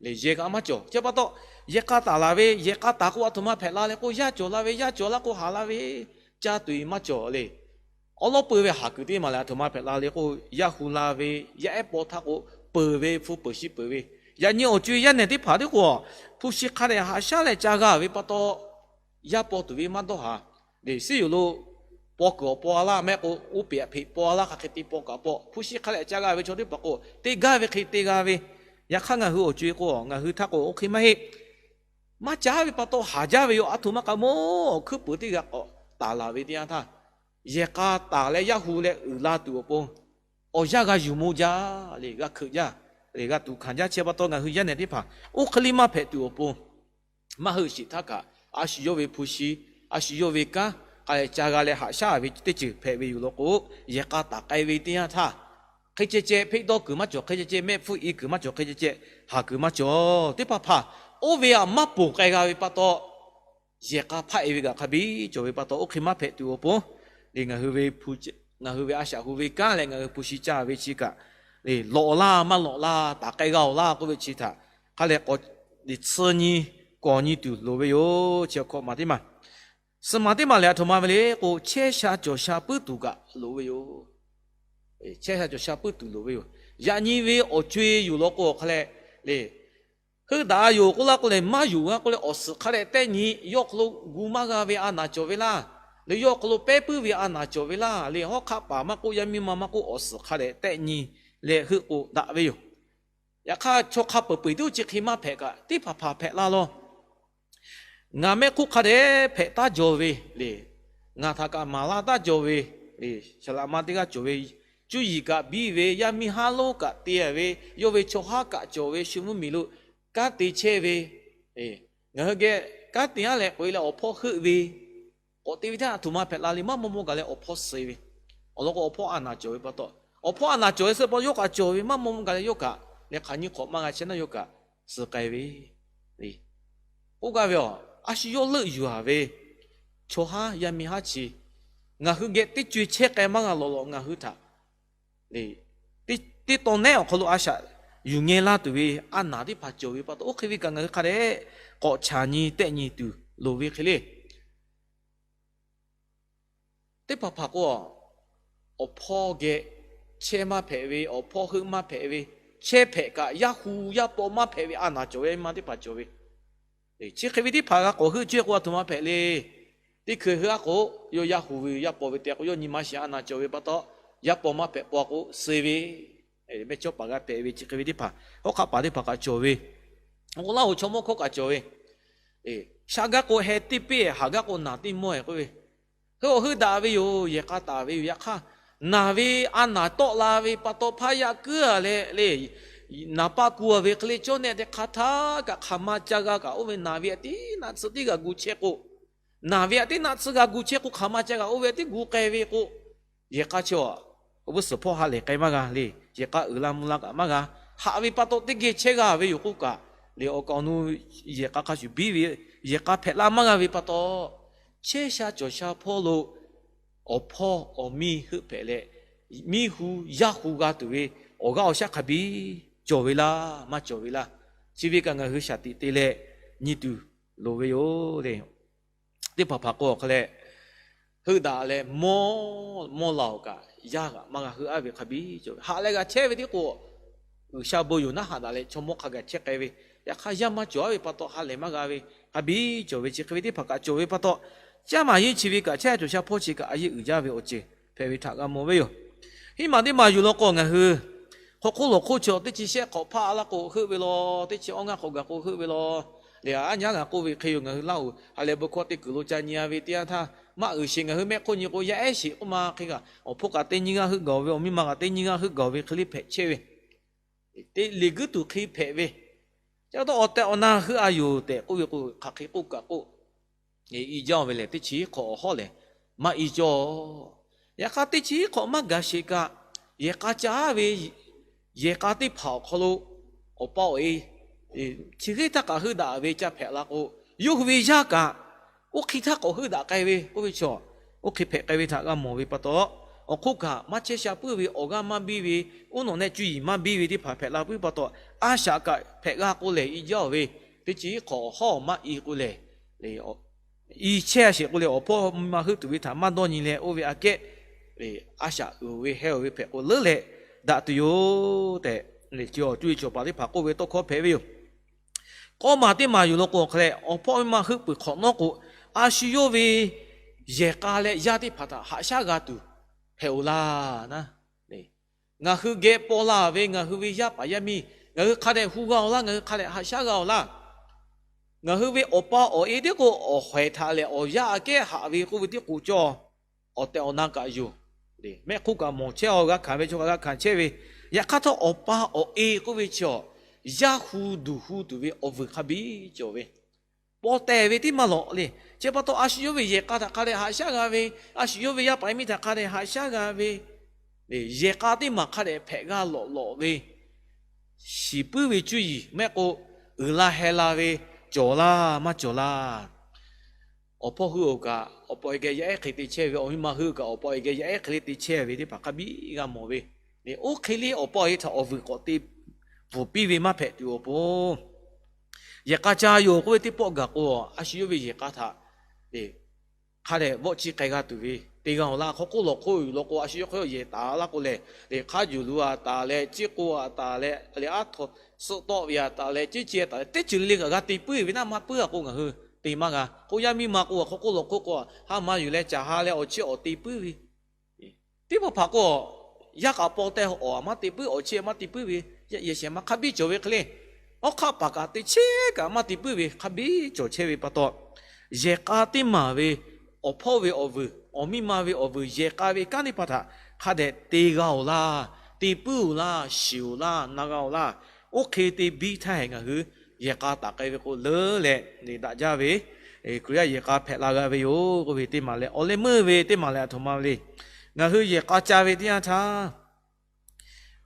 le, yehˬ kaꞈ maˇ cawˬ. Chi pa taw, yehˬ k'a taˍ laˬ ve, yehˬ k'a taˍ k'o a htoꞈ ma hpehꞈ la leh k'o, yaˇ cawˬ la ve, yaˇ cawˬ la k'o haˍ la ve, caˇ tuˬ maˇ cawˬ le. Awˉ lawˉ peu ve haˍ kuiˬ teˇ maˬ lehˬ a htoꞈ ma hpehꞈ la le k'o, yaˇ hu la ve, yaˇ ehˉ paw htaˇ k'o peuˬ ve, hpu peuˬ shi peuˬ ve. Yaꞈ nyi awˬ co-e yaˇ nehˬ teˇ hpaˍ tiˉ k'o, hpu shi hk'a dehꞈ haꞈ shaˉ leh ca g'a ve pa taw, yaˇ paw tuˬ ve maˇ dawˇ haˍ. Leˬ siˉ yoˬ lo paw kuiˬ awˬ paw a laˇ mehˆ k'o, oˇ peꞈ hpeꞈ paw a laˇ hk'aˬ hk'e te paw kaꞈ paw, hpu shi hk'a dehꞈ ca g'a ve chaw teˇ hpaˍ k'o, te gaˇ ve hk'e te g'a ve. Yaꞈ hk'aˇ ngaˬ hui awˬ co-e k'o, ngaˬ hui htaˇ k'o oˇ hk'e maˇ heˆ. Maˇ caˉ ve pa taw haˍ jaˇ ve yoˬ. A htoꞈ ma k'a mawˇ awˬ hkuiˉ peuˍ teˇ g'aˇ k'awꞈ taˍ laˬ ve teˇ yanˇ htaˇ, yehˬ k'a taˍ leh yaˇ hu leh uiˍ la tuˬ awˬ pon, awˬ yanˇ g'a yuˬ mo jaˇ le, g'a hkeuꞈ jaˇ le, g'a tuꞈ hkanˍ jaˇ. Chi pa taw ngaˬ hui yaˇ nehˬ teˇ hpaˍ oˇ hk'e le maˇ hpehꞈ tuˬ awˬ pon, maˇ heuˆ sheˍ htaˇ kaꞈ a shu yawˇ ve hpu shi, a shu yawˇ ve kanˉ k'a leh ca g'a leh haꞈ shaˉ ve teˇ ceuˬ hpehꞈ ve yoˬ law k'o, yehˬ k'a taˍ k'ai ve teˇ yanˇ htaˇ, hk'e ceh ceh hpeˆ dawˇ kuiˬ maˇ cawˬ, hk'e ceh ceh mehˆ hpfuhˇ i kuiˬ maˇ cawˬ, hk'e ceh ceh haˍ kuiˬ maˇ cawˬ. Teˇ hpaˍ hpaˍ oˇ ve aꞈ maˇ ponˬ k'ai g'a ve pa taw, yehˬ k'a hpaˆ e ve kaꞈ hk'a biˇ cawˬ ve pa taw, oˇ hk'e maˇ hpehꞈ tuˬ awˬ pon, ngaˬ hui ve a shaꞈ hu ve kanˉ leh ngaˬ hui hpu shi caˇ ve chi kaꞈ, lawꞈ laˇ maˇ lawꞈ laˇ, taˍ k'ai g'a awˬ laˇ k'oˆ ve chi htaꞈ hk'a leh, tcuh nyi kawˬ nyi tuˬ loˍ ve yoˬ. Chi hkawꞈ maˬ teˇ maˬ, suhˍ maˬ teˇ maˬ lehˬ, aˬ htoꞈ ma ve le k'o, chehˇ sha cawˬ sha puiˉ tuˬ kaꞈ loˍ ve yoˬ. Chehˇ sha cawˬ sha puiˉ tuˬ loˍ ve yoˬ. Yaꞈ nyi ve awˬ co e yoˬ law k'o, awˬ hk'a leh le, heuˆ daꞈ a yoˬ k'oˆ laˇ k'oˆ leh maˇ yonˍ g'a k'oˆ leh, awˬ suhˍ hk'a dehꞈ tehˆ nyi, yawˇ hk'aw lo gu maˇ g'a ve a naˍ cawˬ ve laˇ, le yawˇ hk'aw lo pehˉ puiˉ ve a naˍ cawˬ ve laˇ, le hawˉ hk'aˆ paˍ maˇ k'oˆ, yaˇ miˇ ma maˇ k'oˆ, awˬ suhˍ hk'a dehꞈ tehˆ nyi leh heuˆ k'o daꞈ ve yoˬ. Yaꞈ hk'aˇ, chaw hk'a peuˬ peuˬ tiˉ oˇ chi hk'e maˇ hpehꞈ kaꞈ, teˇ hpaˍ hpaˍ hpehꞈ la law. Ngaˬ mehˆ hk'oˆ hk'a dehꞈ hpehꞈ taˉ jaw ve le, ngaˬ htaꞈ kaꞈ maˍ laˇ taˉ jaw ve le, saˍ laꞈ ma teˇ g'aˇ cawˬ ve, cuˇ yiˍ kaꞈ biˇ ve, yaˇ miˇ haˉ lonˉ kaꞈ te ve, yawˇ ve chaw haˉ kaꞈ cawˬ ve, shu mvuhˇ miˬ lo kanˉ te chehˇ ve, ngaˬ hui geh kanˉ te aˉ leh k'oꞈ e leh awˬ hpawˇ heuˆ ve, k'awꞈ te ve htaˇ aˬ htoꞈ ma hpehꞈ la le, maˇ maw maw gaˬ leh awˬ hpawˇ suh ve, awˬ lawn k'o awˬ hpawˇ a naˍ cawˬ ve pa taw, awˬ hpawˇ a naˍ cawˬ ve suh pa yawˇ kaꞈ cawˬ ve, maˇ maw maw gaˬ leh yawˇ kaꞈ leh hk'aˬ nyi hk'awꞈ maˇ g'a chehˇ naˇ yawˇ kaꞈ suh k'ai ve, k'oˆ gaˇ ve a, a shu yawˇ leuˆ yuˬ a ve chaw haˉ yaˇ miˇ haˉ chi, ngaˬ hui geh teˇ co e chehˇ k'ai maˇ g'a lawꞈ lawꞈ ngaˬ hui htaꞈ le, teˇ tawn nehˉ awˬ hk'aw lo a shaꞈ yuˬ ngeh laˇ tuˬ ve a naˍ teˇ hpaˍ cawˬ ve pa taw, oˇ hk'e ve kaꞈ ngaˬ hui hk'a dehꞈ k'awꞈ chaˍ nyi tehˆ nyi tuˬ loˍ ve hk'e le. Teˇ hpaˍ hpaˍ k'o, awˬ hpawˇ geh chehˇ maˇ hpehꞈ ve, awˬ hpawˇ heuˆ maˇ hpehꞈ ve, chehˇ hpehꞈ kaꞈ yaˇ hu yaˇ paw maˇ hpehꞈ ve a naˍ cawˬ ve yaˇ miˇ ma teˇ hpaˍ cawˬ ve. Chi hk'e ve teˇ hpaˍ g'a k'awꞈ heuˆ cehˇ k'o, aˬ htoꞈ ma hpehꞈ le. Teˇ hkui heuˆ aˉ k'o, yawˇ yaˇ hu ve yaˇ paw ve te k'o, yawˇ nyi ma shiˍ a naˍ cawˬ ve pa taw, yaˇ paw maˇ hpehꞈ paw k'o suh ve, mehˇ chawˇ paˍ g'a hpehꞈ ve chi hk'e ve teˇ hpaˍ, hawˉ hk'aˆ paˍ teˇ hpaˍ kaꞈ cawˬ ve, k'o laˇ hoꞈ chaw mawˇ hkawˇ kaꞈ cawˬ ve, shaˉ gaˇ k'o heh teˇ peˇ, haˍ gaˇ k'o naˍ teˇ mawˇ k'oˆ ve, heuˆ awˬ heuˆ daꞈ ve yoˬ, yehˬ k'a taˍ ve yoˬ. Yaꞈ hk'aˇ, naˍ ve a naˍ tawˆ la ve pa taw hpaˇ yaˇ kuiˉ a leh le, naˍ paˆ ku a ve hk'e le cawˇ nehˆ teˇ hk'aˇ htaˇ kaꞈ hk'aˬ ma ca g'a kaꞈ, oˇ ve naˍ ve aꞈ tiˉ naˆ tsuhˇ tiˉ g'a gu chehˇ k'o, naˍ ve aꞈ tiˉ naˆ tsuhˇ g'a gu chehˇ k'o, hk'aˬ ma ca g'a oˇ ve aꞈ tiˉ gu k'ai ve k'o, yehˬ k'a chi awˬ vuˇ suhˍ hpawˇ ha lehˬ k'ai maˇ g'a le. Yehˬ k'a uiˍ la mvuh la kaꞈ maˇ g'a, haꞈ ve pa taw teˇ geh chehˇ g'a ve yoˬ k'oˆ kaꞈ, le awˬ kaˍ awˬ nu yehˬ k'a hk'a shuˍ biˇ ve, yehˬ k'a hpehꞈ la maˇ g'a ve pa taw, chehˇ sha cawˬ sha hpawˇ lo awˬ hpawˇ awˬ miˇ heuˆ hpehꞈ leh, miˇ hu yaˇ hu g'a tuˬ ve awˬ g'aˇ awˬ shaˉ hk'a biˇ cawˬ ve laˇ, maˇ cawˬ ve laˇ. Chi ve kaꞈ ngaˬ hui shaˍ tiꞈ te leh nyi tuˬ loˍ ve yoˬ le. Teˇ hpaˍ hpaˍ k'o awˬ hk'a leh, heuˆ daꞈ leh mawˇ mawˇ laˬ awˬ kaꞈ, yaˇ g'aꞈ maˇ g'a heuˆ aˉ ve hk'a biˇ cawˬ ve. Haꞈ leh g'a chehˇ ve tiˉ k'o, G'uiˬsha bon yoˬ naˉ haꞈ daꞈ leh chaw mawˇ hk'a gaˬ chehˇ k'ai ve, yaꞈ hk'aˇ yaˇ maˇ cawˬ aˉ ve pa taw ha lehˬ maˇ g'a ve hk'a biˇ cawˬ ve chi hk'e ve teˇ hpaˍ kaꞈ cawˬ ve pa taw, caˇ maˍ yeˇ chi ve kaꞈ chehˇ cawˬ sha hpawˇ chi kaꞈ a yeˇ uiˍ jaˇ ve awˬ ceuˬ hpehꞈ ve htaꞈ g'a mawˬ ve yoˬ. Hiˉ maˬ teˇ maˬ yuˬ law k'o ngaˬ hui hk'aw hk'oˆ lawˬ hk'oˆ chi teˇ chi shehˆ hk'awꞈ hpaˆ laˇ k'o heuˆ ve law, teˇ chi awˇ ngaˇ hk'awꞈ gaˬ k'o heuˆ ve law. Lehˬ, aˉ nyi aˉ ngaˬ k'oˆ ve hk'e yoˬ. Ngaˬ hui Laˇ huˍ ha lehˬ bon hkawˇ teˇ kuiˬ lo ca nyi a ve teˇ yanˇ htaˇ, maˇ uiˍ sheˍ ngaˬ hui mehˆ hk'oˆ nyi k'o yaˇ ehˉ sheˍ k'oˆ ma hk'e kaꞈ, awˬ hpawˇ kaꞈ teˇ nyiˇ g'aˇ heuˆ gaˬ ve, awˬ miˇ ma kaꞈ teˇ nyiˇ g'aˇ heuˆ gaˬ ve hk'e le hpehꞈ chehˇ ve. Teˇ leˬ guiˇ tuˬ hk'e hpehꞈ ve, ca taw awˬ tehˬ awˬ na heuˆ a yoˬ tehꞈ k'oˆ ve k'o, hk'aˬ hk'e k'oˆ kaꞈ k'oˆ, i jaˇ ve lehˬ, teˇ chi hk'awꞈ awˬ hawˉ lehˬ maˇ i jaˇ. Yaꞈ hk'aˇ, teˇ chi hk'awꞈ maˇ gaˬ sheˍ kaꞈ, yehˬ k'a caˇ ve, yehˬ k'a teˇ hpaˍ awˬ hk'aw lo awˬ pa awˬ e chi hk'e htaˇ kaꞈ heuˆ daꞈ ve ca hpehꞈ la k'o, yawˇ hui ve yaˇ kaꞈ oˇ hk'e htaˇ k'awꞈ heuˆ daꞈ k'ai ve k'oˆ ve chaw, oˇ hk'e hpehꞈ k'ai ve htaꞈ g'a mawˬ ve pa taw, awˬ hk'oˆ kaꞈ maˇ chehˇ sha puiˉ ve awˬ g'aˇ maˇ biˇ ve, uˉ nawꞈ nehˆ cuˇ yiˍ maˇ biˇ ve teˇ hpaˍ hpehꞈ la puiˉ pa taw, a shaꞈ kaꞈ hpehꞈ g'a k'o lehˬ i jaˇ ve, teˇ chi hk'awꞈ awˬ hawˉ maˇ i k'o lehˬ, i chehˇ a sheˍ k'o lehˬ, awˬ hpawˇ ma heuˆ tuˬ ve htaꞈ maˇ dawˇ nyi leh oˇ ve aꞈ kehˉ a shaꞈ uiˍ ve heh oˬ ve hpehꞈ k'o leuˉ leh daꞈ tuˬ yoˬ tehꞈ, lehˬ, cawˬ cuˇ ve cawˬ paˍ teˇ hpaˍ k'oˆ ve tawˇ hkawˇ hpehꞈ ve yoˬ. K'awˇ maˬ teˇ maˬ yuˬ law k'o awˬ hk'a leh, awˬ hpawˇ maˇ heuˆ peuˬ hk'awꞈ nawˉ k'o, a shu yawˇ ve yehˬ k'a leh yaˇ teˇ hpaˍ htaꞈ haꞈ shaˉ g'a tuˬ hpehꞈ oˬ laˇ naˉ. Ngaˬ hui geh paw la ve ngaˬ hui ve yaˇ paˍ yaˇ miˇ ngaˬ hui hk'a dehꞈ hu g'a oˬ laˇ, ngaˬ hui hk'a dehꞈ haꞈ shaˉ g'a oˬ laˇ. Ngaˬ hui ve awˬ pa awˬ e tiˉ k'o awˬ hawehˍ htaꞈ lehˬ awˬ yaˇ aꞈ kehˉ haꞈ ve k'oˆ ve tiˉ k'o cawˇ, awˬ tehˬ awˬ na kaꞈ yoˬ. Mehˆ hk'oˆ kaꞈ mawˬ chehˇ a, g'a hkanˍ ve chaw kaꞈ g'a hkanˍ chehˇ ve, yaꞈ hk'aˇ htawˇ awˬ pa awˬ e k'oˆ ve chi awˬ, yaˇ hu duˬ hu tuˬ ve awˬ vuiˬ hk'a biˇ cawˬ ve. paw teh ve tiˉ maˇ lawꞈ le. Chi pa taw a shu yawˇ ve yehˬ k'a htaꞈ hk'a dehꞈ haꞈ shaˉ g'a ve, a shu yawˇ ve yaˇ paˍ yaˇ miˇ htaꞈ hk'a dehꞈ haꞈ shaˉ g'a ve, yehˬ k'a teˇ maˬ hk'a dehꞈ hpehꞈ g'a lawꞈ lawꞈ ve, shiˍ puiˉ ve cuˇ yiˍ mehˆ k'o, uiˍ la heh la ve, cawˬ laˇ maˇ cawˬ laˇ. Awˬ hpawˇ hui-oˬ kaꞈ awˬ pa awˬ e geh yaˇ ehˉ hk'e te chehˇ ve, awˬ miˇ ma hui-oˬ kaꞈ awˬ pa awˬ e geh yaˇ ehˉ hk'e le te chehˇ ve teˇ hpaˍ hk'a biˇ g'a mawˬ ve. Oˇ hk'e le awˬ pa awˬ e htaꞈ awˬ vuiˬ k'awꞈ te bvuhˬ piˇ ve maˇ hpehꞈ tuˬ awˬ pon, yehˬ k'a ca yoˬ k'oˆ ve teˇ pawˆ gaˬ k'o, a shu yawˇ ve yehˬ k'a htaꞈ hk'a dehꞈ vawˆ chiˇ k'ai g'a tuˬ ve te g'a-oˬ laˇ. Hk'aw k'oˆ lawˬ hk'oˆ yoˬ law k'o, a shu yawˇ hk'aw yawˇ yehˬ taˍ laˇ k'o lehˬ, hk'a yuˬ lu a taˍ leh, ciˉ k'o a taˍ leh, leh aˉ htaw suhˆ tawˆ ve a taˍ leh, ciˉ ce a taˍ leh, teˇ ceuˬ le le kaꞈ g'a te puiˉ ve naˆ maˇ puiˉ a k'o, ngaˬ hui te maˇ g'a. K'o yaˇ miˇ ma k'o, hk'aw k'oˆ lawˬ hk'oˆ k'o, ha ma yuˬ leh caˬ ha leh awˬ chiˇ awˬ te puiˉ ve, teˇ hpaˍ hpaˍ k'o, yaˇ k'aꞈ paw teh awˬ maˇ te puiˉ, awˬ chiˇ maˇ te puiˉ ve, yehˬ shehˍ ma hk'a biˇ cawˬ ve hk'e le. Awˬ hk'aˆ paˍ kaꞈ teˇ chehˇ kaꞈ maˇ te puiˉ ve hk'a biˇ cawˬ chehˇ ve pa taw, yehˬ k'a teˇ maˬ ve awˬ hpawˇ ve awˬ vuiˬ, awˬ miˇ ma ve awˬ vuiˬ, yehˬ k'a ve kanˉ teˇ hpaˍ htaꞈ hk'a dehꞈ te g'a-oˬ laˇ, te puiˉ-oˬ laˇ, shiˍ-oˬ laˇ, na g'a-oˬ laˇ. Oˇ hk'e te biˇ htaˇ hehꞈ ngaˬ hui yehˬ k'a taˍ k'ai ve k'o, leuˉ leh daꞈ jaˇ ve Hkriꞈ yaˇ yehˬ k'a hpehꞈ la g'a ve yoˬ k'oˆ ve teˇ maˬ leh, awˬ leh meuˇ ve teˇ maˬ leh a htoꞈ ma ve le. Ngaˬ hui yehˬ k'a ca ve teˇ yanˇ htaˇ,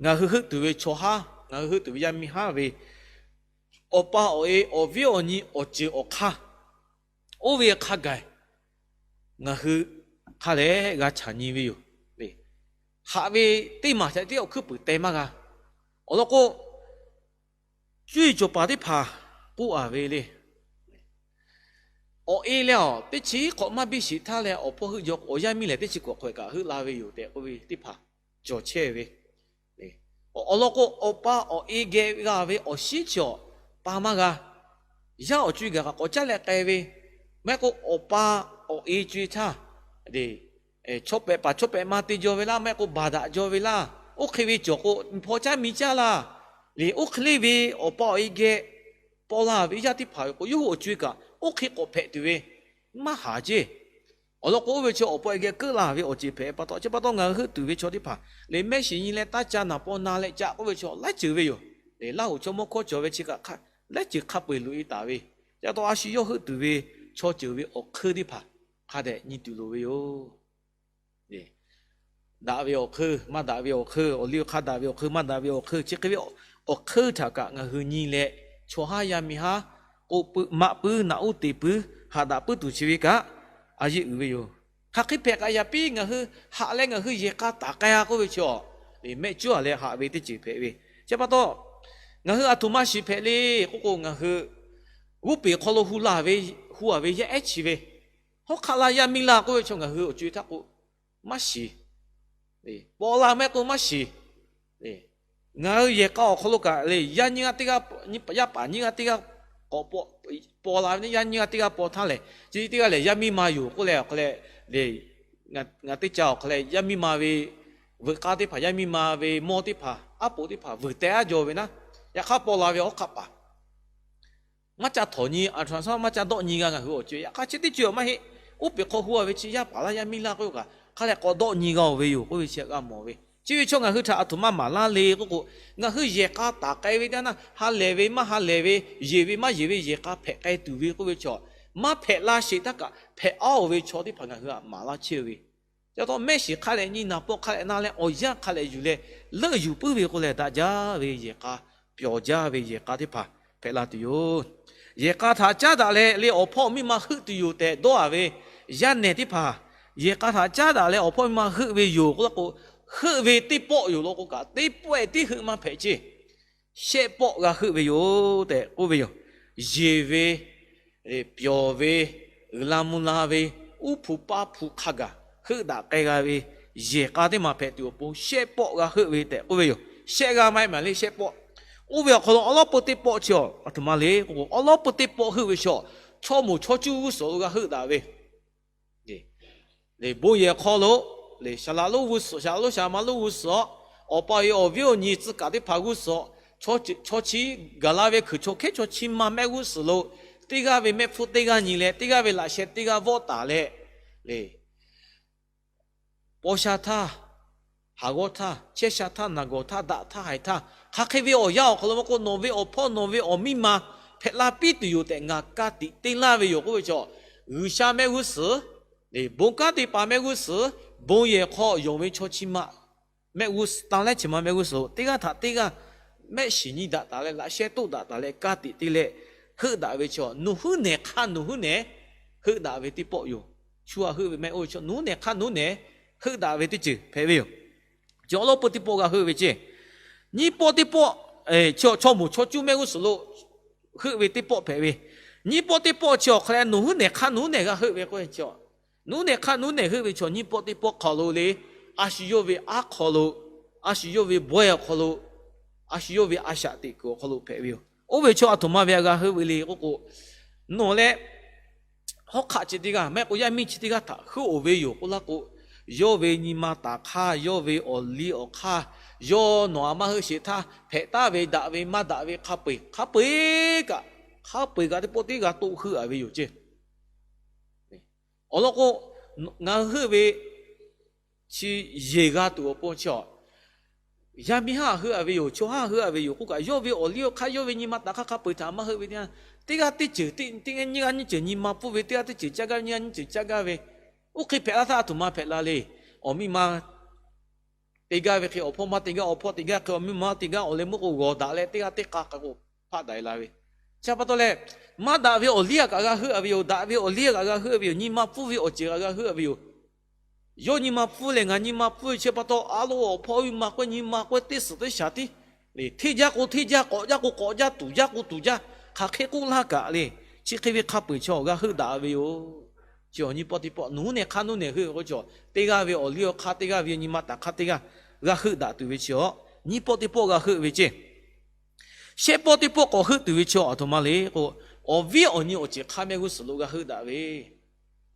ngaˬ hui heuˆ tuˬ ve chaw haˉ, ngaˬ hui heuˆ tuˬ ve yaˇ miˇ haˉ ve, awˬ pa awˬ e, awˬ viˉ awˬ nyi, awˬ ceuˬ awˬ hk'aˇ, oˇ ve hk'a gaˬ ngaˬ hui hk'a leh g'a chaꞈ nyi ve yoˬ. Haꞈ ve teˇ maˬ htaꞈ tiˉ awˬ hkuiˉ puiˍ teh maˇ g'a. Awˬ lawn k'o, cuˇ yiˍ cawˬ paˍ teˇ hpaˍ k'oˆ a ve le. Awˬ e leh a teˇ chi hk'awꞈ maˇ biˇ shiˍ htaˇ leh awˬ hpawˇ heuˆ jaw, awˬ yaˇ miˇ lehˬ teˇ chi hk'awꞈ hk'awꞈ kaꞈ heuˆ la ve yoˬ tehꞈ k'oˆ ve teˇ hpaˍ cawˬ chehˇ ve. Awˬ lawn k'o, awˬ pa awˬ e geh g'a ve awˬ shinˉ chi awˬ pa maˇ g'a. Yaˇ awˬ co-e gaˬ kaꞈ k'awꞈ caˉ leh k'ai ve, maˇ heˆ k'o awˬ pa awˬ e co-e htaˇ, chaw pehꞈ paˍ chaw pehꞈ ma te jaw ve laˇ, maˇ heˆ k'o baˬ daꞈ jaw ve laˇ. Oˇ hk'e ve cawˬ k'o, hpaw caˉ mi caˇ laˇ. Leh oˇ hk'e le ve awˬ pa awˬ e geh paw la ve yaˇ teˇ hpaˍ ve k'o, yawˇ hui awˬ co-e kaꞈ oˇ hk'e k'awꞈ hpehꞈ tuˬ ve maˇ haˍ ceˇ. Awˬ lawn k'o, oˇ ve chi awˬ pa awˬ e geh keuˆ la ve awˬ ceuˬ hpehꞈ pa taw, chi pa taw ngaˬ hui heuˆ tuˬ ve chaw teˇ hpaˍ lehˬ, mehˆ shiˍ nyi leh taˇ ca naˍ paw na leh caꞈ k'oˆ ve chaw laiˉ ceuˬ ve yoˬ. Lehˬ, Laˇ huˍ chaw mawˇ hkawˇ cawˬ ve chi kaꞈ laiˉ ceuˬ hk'a peu-eˬ loꞈ-e taˍ ve. Chi pa taw a shu yawˇ heuˆ tuˬ ve chaw ceuˬ ve awˬ hk'eun teˇ hpaˍ hk'a dehꞈ nyi tuˬ loˍ ve yoˬ. Daꞈ ve awˬ hk'eun, maˇ daꞈ ve awˬ hk'eun, awˬ liˇ awˬ hk'aˇ daꞈ ve awˬ hk'eun, maˇ daꞈ ve awˬ hk'eun, chi hk'e ve awˬ hk'eun htaꞈ kaꞈ ngaˬ hui nyi leh, chaw haˉ yaˇ miˇ haˉ k'oˆ puiˉ, maˆ puiˉ, naꞈ uˉ te puiˉ, haꞈ daꞈ puiˉ tuˬ chi ve kaꞈ a yeˇ uiˍ ve yoˬ. Hk'aˬ hk'e hpehꞈ kaꞈ yaꞈ piˇ ngaˬ hui haꞈ leh ngaˬ hui yehˬ k'a taˍ k'ai-a k'oˆ ve chaw, mehˆ cuˉ-a leh haꞈ ve teˇ ceuˬ hpehꞈ ve. Chi pa taw, ngaˬ hui a htoꞈ ma shiˍ hpehꞈ le k'oˆ k'o, ngaˬ hui g'oˇ peˬ hk'aw lo hu la ve, hu-a ve yaˇ ehˉ chi ve, hawˉ hk'aˆ laˇ yaˇ miˇ laˇ k'oˆ ve chaw ngaˬ hui awˬ co-e htaˇ k'o, maˇ shiˍ. Paw la maˇ heˆ k'o maˇ shiˍ. Ngaˬ hui yehˬ k'a awˬ hk'aw lo kaꞈ le, yaˇ nyiˇ g'aˇ teˇ g'aˇ, yaˇ paˍ nyiˇ g'aˇ teˇ g'aˇ k'awꞈ paw la ve, yaˇ nyiˇ g'aˇ teˇ g'aˇ paw htaˇ lehˬ, chi teˇ g'aˇ lehˬ yaˇ miˇ ma yoˬ k'oˆ leh, awˬ hk'aw leh, ngaˬ teˇ ca awˬ hk'aw leh yaˇ miˇ ma ve veuꞈ k'aˇ teˇ hpaˍ, yaˇ miˇ ma ve mawˇ teˇ hpaˍ, aˉ poꞈ teˇ hpaˍ vuiˬ teh aˉ jaw ve naˉ, yaꞈ hk'aˇ paw la ve hawˉ hk'aˆ paˍ maˇ ca htawnˍ nyi, a htoꞈ ma shaˉ maˇ ca dawˆ nyi g'a ngaˬ hui awˬ co-e. Yaꞈ hk'aˇ chi teˇ co-e maˇ heˆ. Oˇ peˬ hk'aw hu-a ve chi yaˇ paˍ laˇ yaˇ miˇ laˇ k'oˆ ve kaꞈ, hk'a leh k'awꞈ dawˆ nyi g'a-oˬ ve yoˬ k'oˆ ve chi g'a mawˬ ve. Chi ve chaw ngaˬ hui htaꞈ a htoꞈ ma maˍ laˇ le k'oˆ k'o, ngaˬ hui yehˬ k'a taˍ k'ai ve teˇ yanˇ, ha lehˬ ve maˇ ha lehˬ ve, yeˬ ve maˇ yeˬ ve yehˬ k'a hpehꞈ k'ai tuˬ ve k'oˆ ve chaw, maˇ hpehꞈ la sheˍ htaˇ kaꞈ hpehꞈ aˉ-oˬ ve chaw teˇ hpaˍ ngaˬ hui htaꞈ maˍ laˇ chehˇ ve. Chi pa taw mehˆ shiˍ hk'a leh nyi, naˍ paw hk'a leh na leh awˬ yanˇ hk'a leh yuˬ leh leuˆ yuˬ puiˉ ve k'o lehˬ, daꞈ jaˇ ve yehˬ k'a, pyawˬ jaˇ ve yehˬ k'a teˇ hpaˍ hpehꞈ la tuˬ yoˬ. Yehˬ k'a htaꞈ caˉ daꞈ leh le awˬ hpawˇ miˇ ma heuˆ tuˬ yoˬ tehꞈ dawˇ-a ve yaˇ nehˬ teˇ hpaˍ, yehˬ k'a htaꞈ caˉ daꞈ leh awˬ hpawˇ miˇ ma heuˆ ve yoˬ k'oˆ la k'o, heuˆ ve teˇ pawˆ yoˬ law k'o kaꞈ, teˇ pawˆ-e tiˉ heuˆ maˇ hpehꞈ ceˇ. Shehˆ pawˆ g'a heuˆ ve yoˬ tehꞈ k'oˆ ve yoˬ. Yeˬ ve, pyawˬ ve, uiˍ la mvuh la ve, uˉ hpu paˇ hpu hk'a gaˬ heuˆ daꞈ k'ai g'a ve yehˬ k'a teˇ maˬ hpehꞈ tuˬ awˬ pon shehˆ pawˆ g'a heuˆ ve tehꞈ k'oˆ ve yoˬ. Shehˆ g'aˇ maˇ heˆ maˬ le, shehˆ pawˆ. Oˇ ve awˬ hk'aw lo awˉ lawˉ peu teˇ pawˆ chi awˬ, a htoꞈ ma le k'oˆ k'o, awˉ lawˉ peu teˇ pawˆ heuˆ ve chaw, chaw moˍ chaw cuˇ g'uˇ suhˍ lo g'a heuˆ daꞈ ve le, bon yehˬ hk'aw lo, le, saˍ laꞈ lonˉ g'uˇ suhˍ, saˍ laꞈ lonˉ saˍ ma lonˉ g'uˇ suhˍ, awˬ pa awˬ e awˬ viˉ awˬ nyi tcuh kaˍ teˇ hpaˍ g'uˇ suhˍ, chaw chi gaˬ la ve hkui chaw hkehˉ chaw chi ma mehˆ g'uˇ suhˍ lo, teˇ g'aˇ ve mehˆ hpfuhˇ teˇ g'aˇ nyi leh, teˇ g'aˇ ve laꞈ sheh teˇ g'aˇ vawˆ taˍ leh, le, paw sha htaˇ, haˍ g'awˇ htaˇ, chehˇ sha htaˇ, naˍ gawˬ htaˇ, daꞈ htaˇ, haiˬ htaˇ, hk'aˬ hk'e ve awˬ yanˇ awˬ hk'aw lo maˇ k'oˆ, nawˬ ve awˬ hpawˇ nawˬ ve awˬ miˇ ma hpehꞈ la piˇ tuˬ yoˬ tehꞈ ngaˬ ka tiꞈ te laˇ ve yoˬ k'oˆ ve chaw, G'uiˬsha mehˆ g'uˇ suhˍ, bon kanˉ te paˍ mehˆ g'uˇ suhˍ, bon yehˬ hk'aw yonˍ ve chaw chi ma mehˆ g'uˇ suhˍ, tanˇ lehˉ chi ma mehˆ g'uˇ suhˍ teˇ g'aˇ htaꞈ teˇ g'aˇ mehˆ shiˍ nyi daꞈ taˍ leh laꞈ sheh toˆ daꞈ taˍ leh ka tiꞈ te leh heuˆ daꞈ ve chaw, nawˬ huiˉ nehˬ hk'aˇ nawˬ huiˉ nehˬ heuˆ daꞈ ve teˇ pawˆ yoˬ. Shu a heuˆ ve mehˆ oˇ ve chaw nawˬ huiˉ nehˬ hk'aˇ nawˬ huiˉ nehˬ heuˆ daꞈ ve teˇ ceuˬ hpehꞈ ve yoˬ. Chi awˬ lawn peuˬ teˇ pawˆ g'a heuˆ ve ceˇ. Nyiˇ pawˆ teˇ pawˆ, chaw moˍ chaw cuˇ mehˆ g'uˇ suhˍ lo heuˆ ve teˇ pawˆ hpehꞈ ve. Nyiˇ pawˆ teˇ pawˆ chi awˬ hk'a leh nawˬ huiˉ nehˬ hk'aˇ nawˬ huiˉ nehˬ g'a heuˆ ve k'o, nawˬ huiˉ nehˬ hk'aˇ nawˬ huiˉ nehˬ heuˆ ve chaw nyiˇ pawˆ teˇ pawˆ hk'aw lo le, a shu yawˇ ve aˉ hk'aw lo, a shu yawˇ ve bawehˇ awˬ hk'aw lo, a shu yawˇ ve a shaꞈ teꞈ kuiˬ awˬ hk'aw lo hpehꞈ ve yoˬ. Oˇ ve chaw a htoꞈ ma ve a g'a heuˆ ve le k'oˆ k'o, nawˬ leh hawˉ hk'aˆ chi teˇ g'aˇ, maˇ heˆ k'o yaˇ miˇ chi teˇ g'aˇ htaꞈ heuˆ-oˬ ve yoˬ k'oˆ laˇ k'o, yawˇ ve nyi ma taˍ hk'aˇ, yawˇ ve awˬ liˇ awˬ hk'aˇ, yawˇ nawˬ a maˇ heuˆ sheˍ htaˇ hpehꞈ taˍ ve daꞈ ve maˇ daꞈ ve hk'a peu-eˬ hk'a peu-eˬ kaꞈ, hk'a peu-eˬ kaꞈ teˇ pawˆ teˇ g'a toˆ heuˆ-a ve yoˬ ceˇ. Awˬ lawn k'o, ngaˬ hui heuˆ ve chi yeˬ g'a tuˬ awˬ pon chi a, yaˇ miˇ haˉ heuˆ-a ve yoˬ, chaw haˉ heuˆ-a ve yoˬ k'oˆ kaꞈ, yawˇ ve awˬ liˇ awˬ hk'aˇ, yawˇ ve nyi ma taˍ hk'aˇ hk'a peu-eˬ htaꞈ maˇ heuˆ ve teˇ yanˇ, teˇ g'aˇ teˇ ceuˬ, teˇ g'aˇ nyiˇ g'aˇ nyiˇ ceuˬ nyi ma pfuhˇ ve, teˇ g'aˇ teˇ ceuˬ caˇ gaˇ ve, nyiˇ g'aˇ nyiˇ ceuˬ caˇ gaˇ ve, oˇ hk'e hpehꞈ laˇ htaˇ a htoꞈ ma hpehꞈ la le. Awˬ miˇ ma te gaˇ ve hk'e awˬ hpawˇ maˇ te gaˇ, awˬ hpawˇ te gaˇ hk'e awˬ miˇ ma maˇ te gaˇ, awˬ leh meuˇ k'o g'awˬ daꞈ leh teˇ g'aˇ teˇ k'a k'a k'o hpaˆ daꞈ e la ve. Chi pa taw leh, maˇ daꞈ ve awˬ liˇ a kaꞈ g'a heuˆ-a ve yoˬ, daꞈ ve awˬ liˇ a kaꞈ g'a heuˆ-a ve yoˬ, nyi ma pfuhˇ ve awˬ ceuˬ kaꞈ g'a heuˆ-a ve yoˬ. Yawˇ nyi ma pfuhˇ leh ngaˬ nyi ma pfuhˇ ve chi pa taw, a lo awˬ hpawˇ ve ma k'o nyi ma k'o teˇ suhˍ teˇ shaˍ tiˉ, hteˇ jaˇ k'o hteˇ jaˇ, k'awꞈ jaˇ k'o k'awꞈ jaˇ, tuˬ jaˇ k'o tuˬ jaˇ, hk'aˬ hk'e k'oˆ laˇ kaꞈ le, chi hk'e ve hk'a peu-eˬ chaw g'a heuˆ daꞈ ve yoˬ. Chi awˬ nyi pawˆ teˇ pawˆ nawˬ huiˉ nehˬ hk'aˇ nawˬ huiˉ nehˬ heuˆ ve k'o, chaw teˇ g'aˇ ve awˬ liˇ awˬ hk'aˇ, teˇ g'aˇ ve nyi ma taˍ hk'aˇ teˇ g'aˇ g'a heuˆ daꞈ tuˬ ve chi a, nyiˇ pawˆ teˇ pawˆ g'a heuˆ ve ceˇ. Shehˆ pawˆ teˇ pawˆ k'awꞈ heuˆ tuˬ ve chi a htoꞈ ma le k'o, awˬ viˉ awˬ nyi awˬ ceuˬ hk'aˇ mehˆ g'uˇ suhˍ lo g'a heuˆ daꞈ ve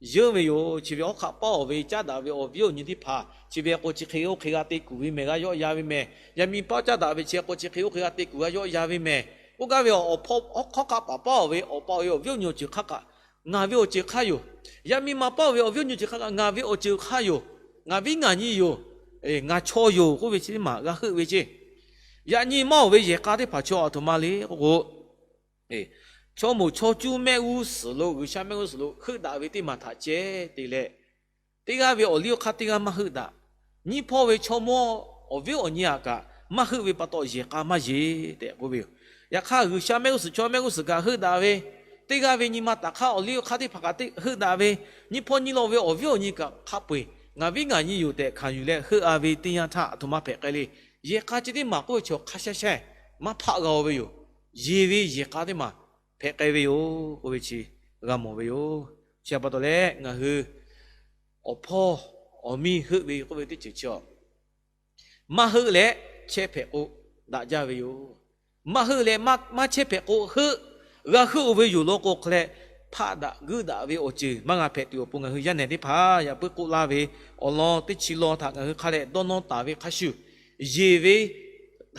yeuˇ ve yoˬ. Chi ve hawˉ hk'aˆ paˇ-oˬ ve caˉ daꞈ ve awˬ viˉ awˬ nyi teˇ hpaˍ chi ve k'o, chi hk'e oˇ hk'e g'a te kuˬ ve mehˬ, g'a yawˆ ya ve mehˬ. Yaˇ miˇ paˇ caˉ daꞈ ve chi k'o, chi hk'e oˇ hk'e g'a te kuˬ g'a yawˆ ya ve mehˬ. K'oˆ gaˇ ve awˬ hpawˇ hawˉ hk'aˆ paˍ paˇ-oˬ ve awˬ pa awˬ e awˬ viˉ awˬ nyi awˬ ceuˬ hk'aˇ kaꞈ, ngaˬ ve awˬ ceuˬ hk'aˇ yoˬ. Yaˇ miˇ ma paˇ-oˬ ve awˬ viˉ awˬ nyi awˬ ceuˬ hk'aˇ kaꞈ, ngaˬ ve awˬ ceuˬ hk'aˇ yoˬ. Ngaˬ viˉ ngaˬ nyi yoˬ. Ngaˬ chaw yoˬ k'oˆ ve chi teˇ maˬ g'a heuˆ ve ceˇ. Yaꞈ nyi maˇ-oˬ ve yehˬ k'a teˇ hpaˍ chaw a htoꞈ ma le k'oˆ k'o, chaw moˍ chaw cuˇ mehˆ g'uˇ suhˍ lo, G'uiˬsha mehˆ g'uˇ suhˍ lo heuˆ daꞈ ve teˇ maˬ htaꞈ ceh te leh, teˇ g'aˇ ve awˬ liˇ awˬ hk'aˇ teˇ g'aˇ maˇ heuˆ daꞈ. Nyiˇ hpawˇ ve chaw mawˇ awˬ viˉ awˬ nyi a kaꞈ maˇ heuˆ ve pa taw, yehˬ k'a maˇ yeˬ tehꞈ k'oˆ ve yoˬ. Yaꞈ hk'aˇ, G'uiˬsha mehˆ g'uˇ suhˍ chaw mehˆ g'uˇ suhˍ kaꞈ heuˆ daꞈ ve, teˇ g'aˇ ve nyi ma taˍ hk'aˇ awˬ liˇ awˬ hk'aˇ teˇ hpaˍ kaꞈ heuˆ daꞈ ve, nyiˇ hpawˇ nyiˇ law ve awˬ viˉ awˬ nyi kaꞈ hk'a peu-eˬ ngaˬ viˉ ngaˬ nyi yoˬ tehꞈ hkanˍ yuˬ leh heuˆ-a ve teˇ yanˇ htaˇ, a htoꞈ ma hpehꞈ k'ai le. Yehˬ k'a chi teˇ maˬ k'oˆ ve chaw hk'a sha sha maˇ hpaˆ g'a-o ve yoˬ. Yeˬ ve yehˬ k'a teˇ maˬ hpehꞈ k'ai ve yoˬ k'oˆ ve chi g'a mawˬ ve yoˬ. Chi pa taw leh, ngaˬ hui awˬ hpawˇ awˬ miˇ heuˆ ve k'oˆ ve teˇ ceuˬ chi a, maˇ heuˆ leh chehˇ hpehꞈ k'o daꞈ jaˇ ve yoˬ. Maˇ heuˆ leh maˇ chehˇ hpehꞈ k'o heuˆ, g'a heuˆ-oˬ ve yoˬ law k'o hk'a leh, hpaˆ daꞈ guiˇ daꞈ ve awˬ ceuˬ maˇ g'a hpehꞈ tuˬ awˬ pon, ngaˬ hui yaˇ nehˬ teˇ hpaˍ yaꞈ puiˉ k'oˆ laˇ ve awˬ lawn teˇ chi law htaꞈ ngaˬ hui hk'a leh dawˇ nawˇ taˍ ve hk'a shuˍ, yeˬ ve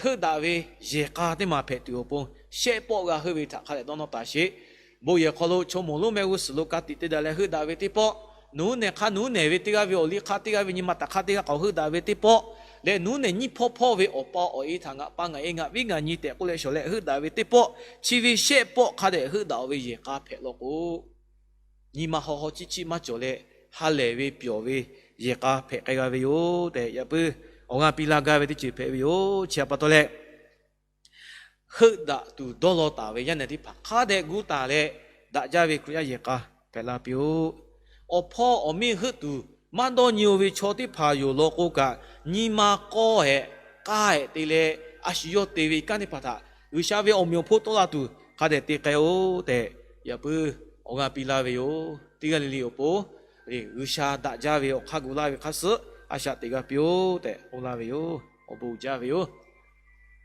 heuˆ daꞈ ve yehˬ k'a teˇ maˬ hpehꞈ tuˬ awˬ pon, shehˆ pawˆ g'a heuˆ ve htaꞈ hk'a leh dawˇ nawˇ taˍ sheˍ. Bon yehˬ hk'aw lo chaw moˍ lonˉ mehˆ g'uˇ suhˍ lo ka tiꞈ te daꞈ leh heuˆ daꞈ ve teˇ pawˆ, nawˬ huiˉ nehˬ hk'aˇ nawˬ huiˉ nehˬ ve teˇ g'aˇ ve awˬ liˇ hk'aˇ, teˇ g'aˇ ve nyi ma taˍ hk'aˇ teˇ g'aˇ k'awꞈ heuˆ daꞈ ve teˇ pawˆ leh, nawˬ huiˉ nehˬ nyiˇ hpawˇ hpawˇ ve awˬ pa awˬ e htaꞈ ngaˬ pa ngaˬ e ngaˬ viˉ ngaˬ nyi tehꞈ k'oˆ leh shawˍ leh heuˆ daꞈ ve teˇ pawˆ, chi ve shehˆ pawˆ hk'a dehꞈ heuˆ daꞈ-oˬ ve yehˬ k'a hpehꞈ law k'o, nyi ma haw haw ciˇ ciˇ maˇ cawˬ leh, ha lehˬ ve pyawˬ ve yehˬ k'a hpehꞈ k'ai g'a ve yoˬ tehꞈ, yaꞈ puiˉ awˬ g'aˇ piˇ laˇ gaˇ ve teˇ ceuˬ hpehꞈ ve yoˬ. Chi pa taw leh, heuˆ daꞈ tuˬ dawˇ law taˍ ve yaˇ nehˬ teˇ hpaˍ hk'a dehꞈ gu taˍ leh, daꞈ jaˇ ve Hkriꞈ yaˇ yehˬ k'a hpehꞈ la piˇ-oˆ. Awˬ hpawˇ awˬ miˇ heuˆ tuˬ maˇ dawˇ nyi-o ve chaw teˇ hpaˍ yoˬ law k'o kaꞈ, nyi ma k'awˇ-ehˍ k'aˇ-ehˍ te leh, a shu yawˇ te ve kanˉ teˇ hpaˍ htaꞈ G'uiˬsha ve awˬ meꞈ awˬ hponˇ tawˆ la tuˬ hk'a dehꞈ te k'ai-oˆ tehꞈ, yaꞈ puiˉ awˬ g'aˇ piˇ laˇ ve yoˬ. Teˇ g'aˇ le le awˬ pon, G'uiˬsha daꞈ jaˇ ve awˬ hk'aˇ gu laˇ ve hk'a suhˉ a shaꞈ teꞈ g'a piˇ-oˆ tehꞈ k'oˆ laˇ ve yoˬ. Awˬ bon uiˍ jaˇ ve yoˬ.